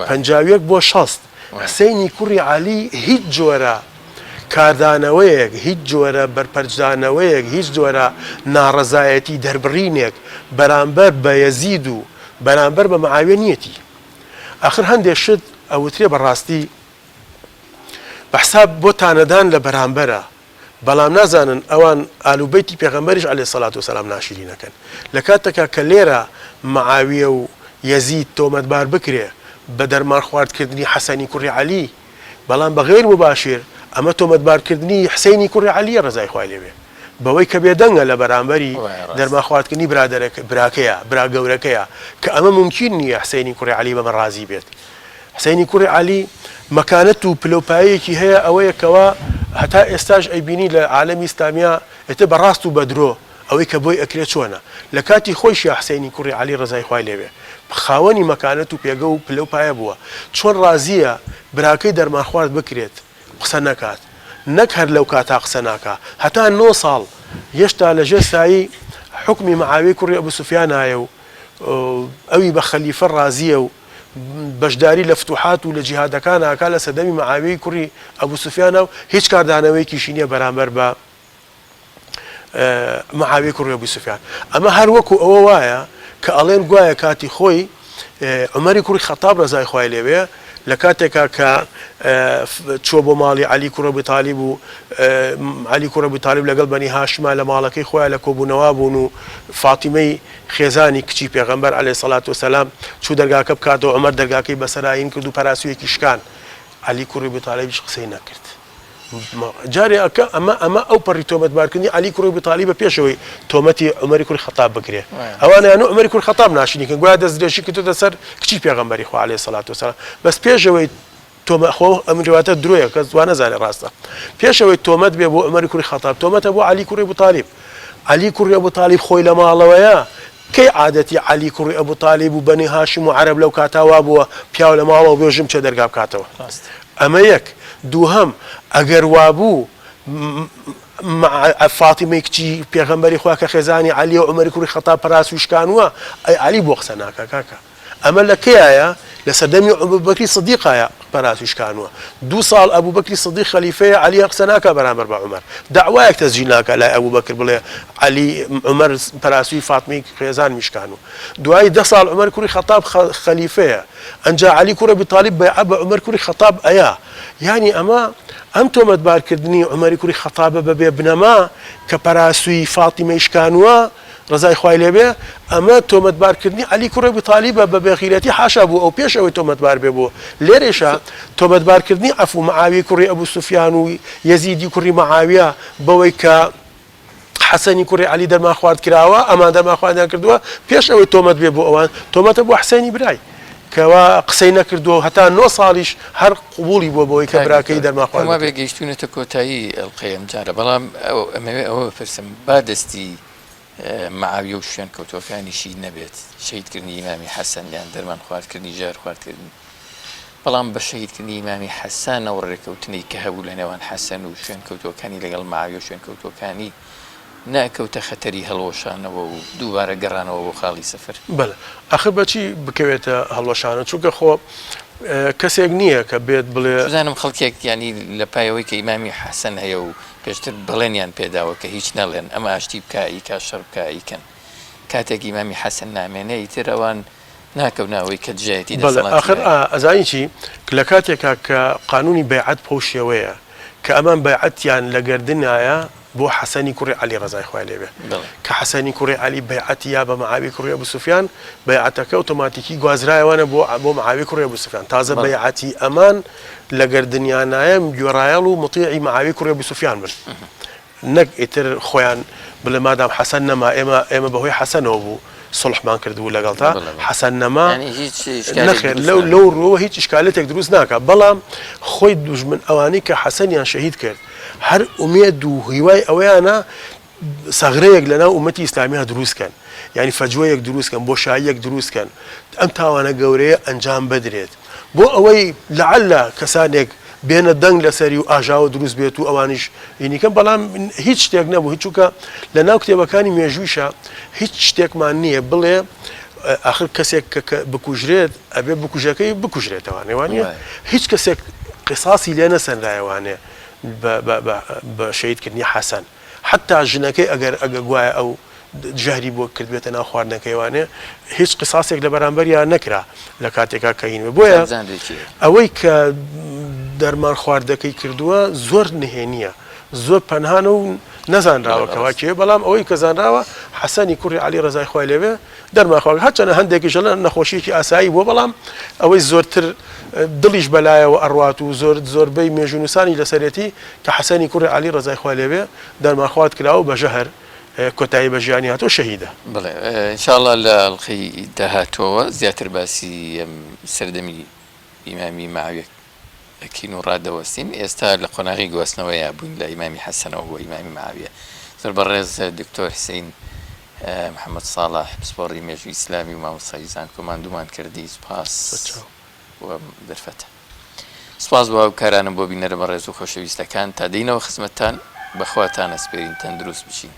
51 بۆ 60، حسەینی کوڕی عەلی هیچ جۆرە کاردانەوەیەک، هیچ جۆرە بەرپەرچدانەوەیەک، هیچ جۆرە ناڕەزایەتی دەربڕینێک بەرامبەر بە یەزید و بەرامبەر بە معاویە نیەتی. ئاخر هەندێ شت ئەوترێ بەڕاستی بە حساب بۆ تانەدان لە بەرامبەرە، بەڵام نازانن ئەوان ئال و بەیتی پێغەمبەریش علیە الصلوە والسلام ناشرین ئەکەن لە کاتێکا کە لێرە معاویە و یەزید تۆمەتبار بکرێ بە دەرمان خوارد کردنی حەسەنی کوڕی عەلی بەڵام بە غیر مباشر ئەمە تۆمەتبار کردنی حسەینی کوڕی عەلیە ڕەزای خوای لێ بێ بەوەی کە بێدەنگە لە بەرامبەری دەرمان خواردکردنی برادەرەکە براکەیە برا گەورەکەیە کە ئەمە مومکین نییە حسەینی کوڕی عەلی بەمە ڕازی بێت حسەینی کوڕی عەلی مەکانەت و پلەو پایەیەکی هەیە ئەوەیە کەوا هەتا ئێستاش ئەیبینی لە عالەمی ئیسلامیا ئیتر بە ڕاست و بە درۆ ئەوەی کە بۆی ئەکرێ چۆنە لە کاتی خۆیشیا حسەینی کوڕی عەلی ڕەزای خوای لێ بێ خاوەنی مەکانەت و پێگە و پلەو پایە بووە چۆن ڕازیە براکەی دەرمانخوارد بکرێت قسە نەکات نەک هەر لەو کاتا قسە ناکا هەتا نۆ ساڵ هێشتا لە ژێر سایەی حوکمی معاویەی کوڕی ئەبو سوفیانایە و ئەوی بە خەلیفە ڕازیە و بەشداری لە فتوحات و لە جیهادەکانا ئەکا لە سەردەمی معاویەی کوڕی ئەبو سوفیانا و هیچ کاردانەوەیەکیشی نیە بەرامبەر بە معاویەی کوڕی ئەبو سوفیان. ئەمە هەر وەکو ئەوە وایە کە ئەڵێن گوایە کاتی خۆی عومەری کوڕی خەتاب ڕەزای خوای لێ بێ لە کاتێکا کە چووە بۆ ماڵی عەلی کوڕی ئەبو تالیب و عەلی کوڕی ئەبو تالیب لەگەڵ بەنی هاشما لە ماڵەکەی خۆیان لە کۆبوونەوە بوون و فاتیمەی خێزانی کچی پێغەمبەر علیە سەلات وسلام چوو دەرگاکە بکاتەوە عومەر دەرگاکەی بەسەرا ین کرد و پەراسویەکی شکان عەلی کوڕی ئەبی تالیبیش قسەی نەکرد جارێ ئەکە ئەمە ئەمە ئەو پەڕی تۆمەتبارکردنی عەلی کوڕی ئەبی تالیبە پێشەوەی تۆمەتی عومەری کوڕی خەتاب بکرێ ئەوانیان و عومەری کوڕی خەتاب ناشرین کەن گوایە دەستدرێژی کردۆتە سەر کچی پێغەمبەری خوا علیە سەلات وسلام بەس پێشەوەی تۆمە خۆ ئەم ڕواتە درۆیە کەس وا نەزانێ ڕاستە پێش ئەوەی تۆمەت بێ بۆ عومەری کوڕی خەتاب تۆمەتە بۆ عەلی کوڕی ئەبو تالیب عەلی کوڕی ئەبو تالیب خۆی لە ماڵەوەیە کەی عادەتی عەلی کوڕی ئەبو تالیب و بەنی هاشم و عەرەب لەو کاتا وا بووە پیاو لە ماڵەوە بێ ژن بچێ دەرگا بکاتەوە ئەمە یەک دووهەم ئەگەر وابوو فاتیمەی کچی پێغەمبەری خوا کە خێزانی عەلیە و عومەری کوڕی خەتاب پەراسوی شکانووە ئەی عەلی بۆ قسە ناکا کاکە ئەمە لە کەیایە؟ لە سەردەمی ئەبوبەکری سدیقایە پەراسوی شکانوە. دوو ساڵ ئەبوبەکری سدیق خەلیفەیە عەلی هەر قسە ناکا بەرامبەر بە عومەر. دەعوایەک تەسجیل ناکا لای ئەبوبەکر بڵێ عەلی عومەر پەراسوی فاتمەی خێزانمی شکانوە. دوایی دە ساڵ عومەر کوڕی خەتاب خەلیفەیە. ئەنجا عەلی کوڕی ئەبی تالیب بەیعە بە عومەر کوڕی خەتاب ئەیا. یانی ئەمە ئەم تۆمەتبارکردنی عومەری کوڕی خەتابە بە بێ بنەما کە پەراسوی فاتیمەی شکانوە، ڕەزای خوای لێ بێ، ئەمە تۆمەتبار کردنی عەلی کوڕی ئەبو تالیبە بە بێغیرەتی حاشا بۆ ئەو پێش ئەوەی تۆمەتبار بێ بۆ لێرەیشا تۆمەتبار کردنی عەفو معاویەی کوڕی ئەبو سوفیان و یەزیدی کوڕی معاویە بەوەی کە حەسەنی کوڕی عەلی دەرمان خوارد کراوە ئەمان دەرمان خواردیان کردووە پێش ئەوەی تۆمەت بێ بۆ ئەوان تۆمەتە بۆ حسێنی برای کەوا قسەی نەکردووە و هەتا نۆ ساڵیش هەر قبوڵی بووە بەوەی کە براکەی دەرمان خوارد بکرێت. گەیشتوونەتە کۆتایی ئەڵقەی ئەمجارە بەڵام ئەمەوێ ئەوە بپرسم با دەستی معاویە و شوێنکەوتووەکانیشی نەبێت شەهیدکردنی ئیمامی حەسەن یان دەرمان خواردکردنی ژەهر خواردکردنی بەڵام بە شەهیدکردنی ئیمامی حەسەن ئەو ڕێکەوتنەی کە هەبوو لە نێوان حەسەن و شوێنکەوتووەکانی لەگەڵ معاویە و شوێنکەوتووەکانی نەئەکەوتە خەتەری هەڵوەشانەوە و دووبارە گەڕانەوە بۆ خاڵی سفر؟ بەڵێ ئاخر بەچی بکەوێتە هەڵوەشانە چونکە خۆ کەسێک نییە کە بێت بڵێ. چوزانم خەڵکێک یانی لە پای ئەوەی کە ئیمامی حەسەن هەیە و پێشتر بەڵێنیان پێداوە کە هیچ نەڵێن ئەم ئاشتی بکا ئیکا شەڕ بکا ئەیکەن کاتێک ئیمامی حەسەن نامێنێ ئیتر ئەوان ناکەونە ئەوەی کە دژایەتی بەڵێ دەسەڵاتی ئاخر ئیمامی. ئەزانی چی لە کاتێکا کە قانونی بەیعەت بەو شێوەیە کە ئەمان بەیعەتیان لە گەردنایە. بۆ حەسەنی کوڕی عەلی ڕەزای خوای لێ بێ کە حەسەنی کوڕی عەلی بەیعەتی یا بە معاویەی کوڕی ئەبو سوفیان بەیعەتەکە ئۆتۆماتیکی گوازرایەوەە بۆ بۆ معاویەی کوڕی ئەبو سوفیان تازە بەیعەتی ئەمان لە گەردنیانایە گوێڕایەڵ و مطیعی معاویەی کوڕی ئەبو سوفیان بن نەک ئیتر خۆیان بڵێ مادام حەسەن نەما ئێمە ئێمە بەهۆی حەسەنەوە بوو سوڵحمان کردبوو لەگەڵتا حەسەن نەما نەخێر لەو لەو ڕووەوە هیچ ئیشکالێتێک دروست ناکا بەڵام خۆی دوژمن ئەوانەی کە حەسەنیان شەهید کرد هەر ئومێد و هیوای ئەوەیانە سەغرەیەک لەناو ئومەتی ئیسلامییا دروست کەن یانی فەجوەیەک دروست کەن بۆشاییەک دروست کەن ئەم تاوانە گەورەیە ئەنجام بدرێت بۆ ئەوەی لەعەلە کەسانێک بێنە دەنگ لەسەری و ئاژاوە دروست بێت و ئەوانیش هینی کەن بەڵام هیچ شتێک نەبوو هیچ چونکە لە ناو کتێبەکانی مێژوویشا هیچ شتێکمان نییە بڵێ ئاخر کەسێک کە بکوژرێت ئەبێ بکوژەکەی بکوژرێتەوانێ وانە هیچ کەسێک قساسی لێ نەسەنرایەوانێ بە شەهیدکردنی حەسەن حەتا ژنەکەی ئەگەر ئەگە گوایە ئەو ژەهری بۆ کردبێتە ناو خواردنەکەی وانێ هیچ قساسێک لە بەرامبەریا نەکرا لە کاتێکا کە هین بۆیە ئەوەی کە دەرمان خواردەکەی کردووە زۆر نهێنیە زۆر پەنهانە و نەزانراوە کەوا کێ بەڵام ئەوەی کە زانراوە حەسەنی کوڕی عەلی ڕەزای خوای لێبێ دەرمان خواردە هەرچەنە هەندێکیش ئەڵێن نەخۆشیەکی ئاسایی بووە بەڵام ئەوەی زۆرتر دڵیش بەلایەوە ئەڕوات و زۆر زۆربەی مێژوونووسانی لەسەرێتی کە حەسەنی کوڕی عەلی ڕەزای خوای لێبێ دەرمانخوارد کراوە و بە ژەهر کۆتایی بە ژیانی هاتووە شەهیدە. بەڵێ ان شاء اللە لە ئەڵقەی داهاتووەوە زیاتر باسی ئەم سەردەمی ئیمامی مەعویە ئەکەین و ڕادەوەستین ئێستا لە قۆناغی گواستنەوەیا بووین لە ئیمامی حەسەنەوە بۆ ئیمامی معاویە زۆر بەڕێز دکتۆر حسین محمد ساڵح پسپۆڕی مێژووی ئیسلامی و مامۆستای زانکۆ ماندوومان کردی سوپاس بۆ ئەم دەرفەتە سوپاس بۆ هاوکارانم بۆ بینەرە بەڕێز و خۆشەویستەکان تا دێینەوە خزمەتتان بەخواتان ئەسپێرین تەندروست بژین.